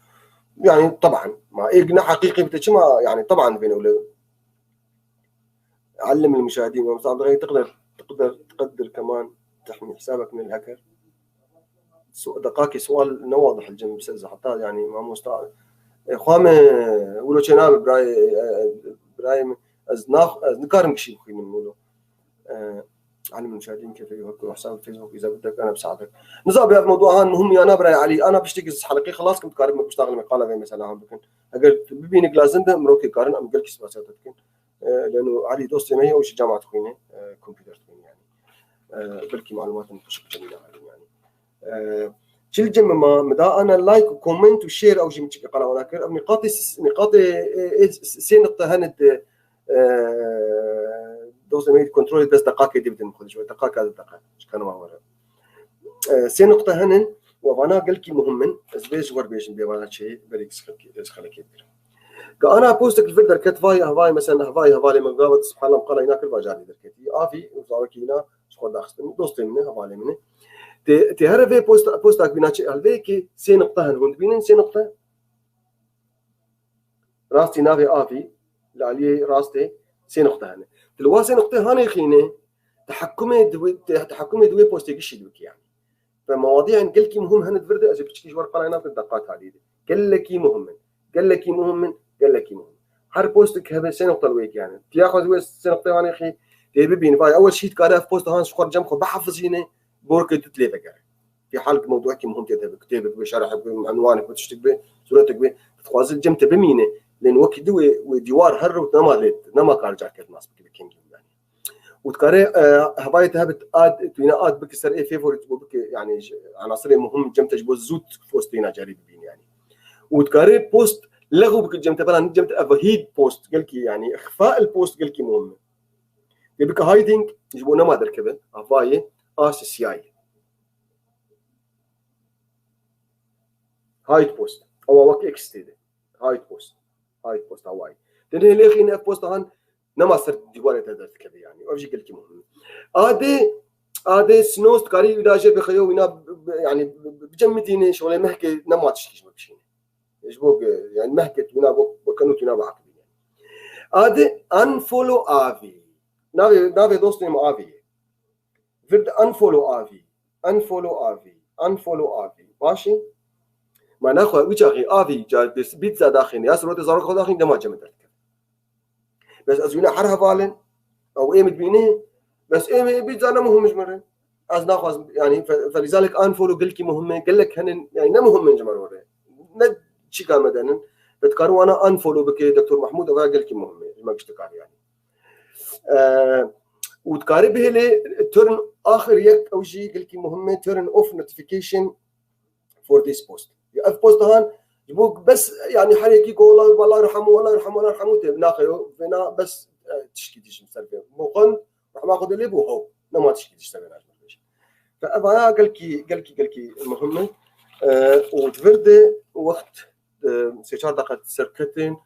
يعني طبعا ما إيه حقيقي بتشما يعني طبعا بين ولا علم المشاهدين ومساعد تقدر تقدر كمان تحمي حسابك من الهاكر. دقاكي سؤال نو واضح الجنب بس حتى يعني ما مستع خوامه ولو كنا براي از ناخ از نكارم شيء من ولو علم المشاهدين كيف يهكروا حساب الفيسبوك اذا بدك انا بساعدك. نزال بهذا الموضوع هان مهم يا انا براي علي انا بشتكي حلقي خلاص كنت كارم بشتغل مقاله في مثلا هون بكن اجر ببينك لازم مروكي كارن ام قلك سباساتك لانه علي دوستي ما هي وش جامعه خوينه كمبيوتر خوينه يعني بلكي معلومات جميلة يعني شل جم ما مدا انا like و comment و share او جيم تشي قناة وناكر نقاط نقاط سي نقطة هند دوز ميد control بس دقائق دي بدنا ناخذ شوي دقائق هذا دقائق كانوا ما ورا سي نقطة هنن وانا قال كي مهم از بيج ور بيج بيوانا شيء بريك خلك يدير انا بوستك الفردر كتفاي هواي مثلا هواي هوالي من قابت سبحان الله قال هناك الفاجاري دركتي افي وزاوكينا شخو داخل دوستي منه هوالي منه تهرب في بوستك بيناتش الفيكي سي نقطة هن بينن سي نقطة راستي نافي افي لعلي راستي سي نقطة هن تلوا سي نقطة هاني خينه تحكمي دوي بوستي قشي دوك يعني فمواضيع قال كي مهم هن تفرد اجي بتشكي جوار قناة في الدقات هذه قال لك مهم قال لك مهم قال لك مهم هر بوستك هذا سي نقطة الويك يعني تياخذ وي سي نقطة هاني خي تيبي بين فاي اول شيء تكاره في بوست هان شخور جنب خو بحفظ هنا بورك تتلي في حالك موضوعك مهم تكتب كتابك بشرحك بعنوانك بتشتك بصورتك بتخوازل جمت بمينه لان وكي دوي وديوار هر وتنما ليت نما كارجع كت ناس بكينج يعني وتكاري هواي تهبت اد توينا اد بك سر اي فيفوريت بك يعني عناصر مهم جمت جبو زوت فوستينا جاري بين يعني وتكاري بوست لغو بك جمت بلا جمت افهيد بوست قالكي يعني اخفاء البوست قالكي مهم يبقى هايدنج جبو نما دركبه هواي اس سي اي هايد بوست او وك اكس تي هايد بوست هايد بوست هواي تنهي ليخي ان بوست هان نما صرت ديوانه تقدر كذا يعني افجي قلت مهم ادي سنوست كاري ولا بخيو وينا يعني بجمديني شغله مهكي نما تشكيش مبشيني جبوك يعني مهكت وينا وكانوا وينا بعقبين يعني ادي انفولو افي نافي دوستي مع افي فرد انفولو افي انفولو افي انفولو افي ماشي ما ناخذ وجهي افي جا بيتزا داخل يا سروت زارك داخل ما جمد بس ازوينا حرها فالن او ايه مدبينه بس ايه بيتزا انا مهم مجمره از ناخذ يعني فلذلك انفولو قلكي مهمة قال لك هن يعني ما مهم من جمر وري ند شي كان مدنن بتكارو انا انفولو بك دكتور محمود او قلكي مهمة ما كشتكار يعني وتكاري به لي turn اخر يك او شيء قلكي مهمة turn off notification for this post اف post هان جبوك بس يعني حريكي والله والله يرحمه والله يرحمه والله يرحمه ناخيو فينا بس تشكي تيش مسرفه مقن راح ماخذ اللي بو هو ما تشكي تيش سوينا فأنا قالكي المهمة وتفرد وقت سي دقائق سركتين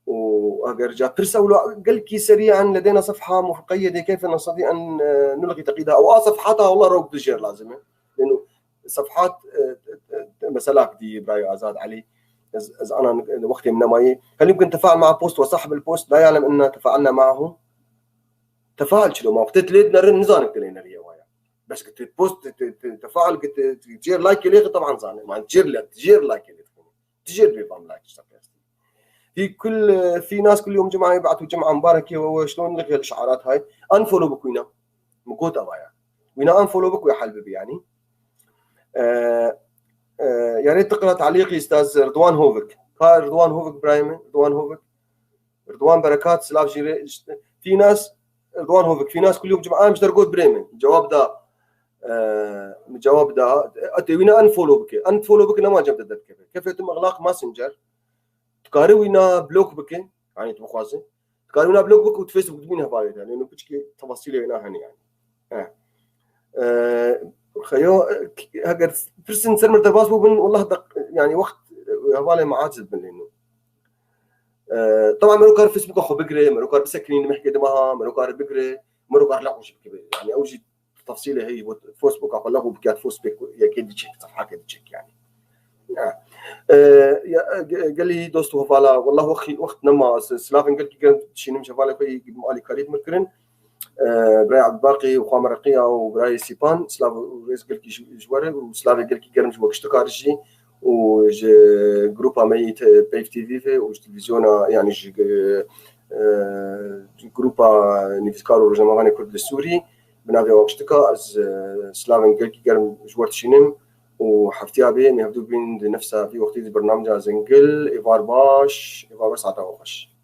وأرجع برسا قالكي سريعا لدينا صفحة مقيدة كيف نستطيع أن نلغي تقييدها أو صفحاتها والله روك دجير لازم لأنه صفحات مسلاك دي براي آزاد علي إذا أنا وقتي من ماي هل يمكن تفاعل مع بوست وصاحب البوست لا يعلم أن تفاعلنا معه تفاعل شلو ما وقت تليد نرن نزانك تلينا ريا بس كنت بوست تفاعل كنت تجير like ليه طبعا زاني ما تجير لا تجير like ليه تجير بيبان like. في كل في ناس كل يوم جمعه يبعثوا جمعه مباركة، وهو شلون نلغي الاشعارات هاي؟ unfollow بك وينا مكوتا بايا وينا unfollow بك ويا حلبي يعني. يا ريت تقرا تعليقي استاذ رضوان هوفك. قال رضوان هوفك برايمن، رضوان هوفك، رضوان بركات سلاف جيري. في ناس رضوان هوفك، في ناس كل يوم جمعه مش درجوت بريمن جواب دا جواب دا وينا unfollow بك، unfollow بك ما جاب كيف كيف يتم اغلاق ماسنجر؟ تكاري وينا block بك يعني تبخوازي تكاري وينا block بك وتفيسبوك تبينها بايتها لانه بتشكي تفاصيل وينا هني يعني. خيو هاجر برسن سرمر درباس بن والله دق يعني وقت هوالي معاجز بن لانه طبعا مرو كار فيسبوك اخو بقري، مرو كار بسكرين محكي دمها، مرو كار بقري، مرو كار لغو يعني اوجي تفصيله هي فيسبوك اخو لغو بكات فيسبوك يا كيد تشيك صفحة كيد تشيك يعني. قال لي دوست هفالا والله وخي وقت نما سلافن قال لي شي نمشي هفالا في مالي كاريت مكرن براي عبد الباقي وخامر رقيه وبراي سيبان سلاف وريس قال لي جوار وسلافي قال لي قرم جوا كشتكارجي وج جروبا ميت بيف تي في وج تلفزيونا يعني جروبا نيفسكارو رجمغاني كرد السوري بنافي وقشتكا از سلافن قال لي قرم جوار تشينم وحفتيا بي مهبدو بين نفسها في وقت برنامج زنجل إيفار باش إيفار باش ساعتها وخش.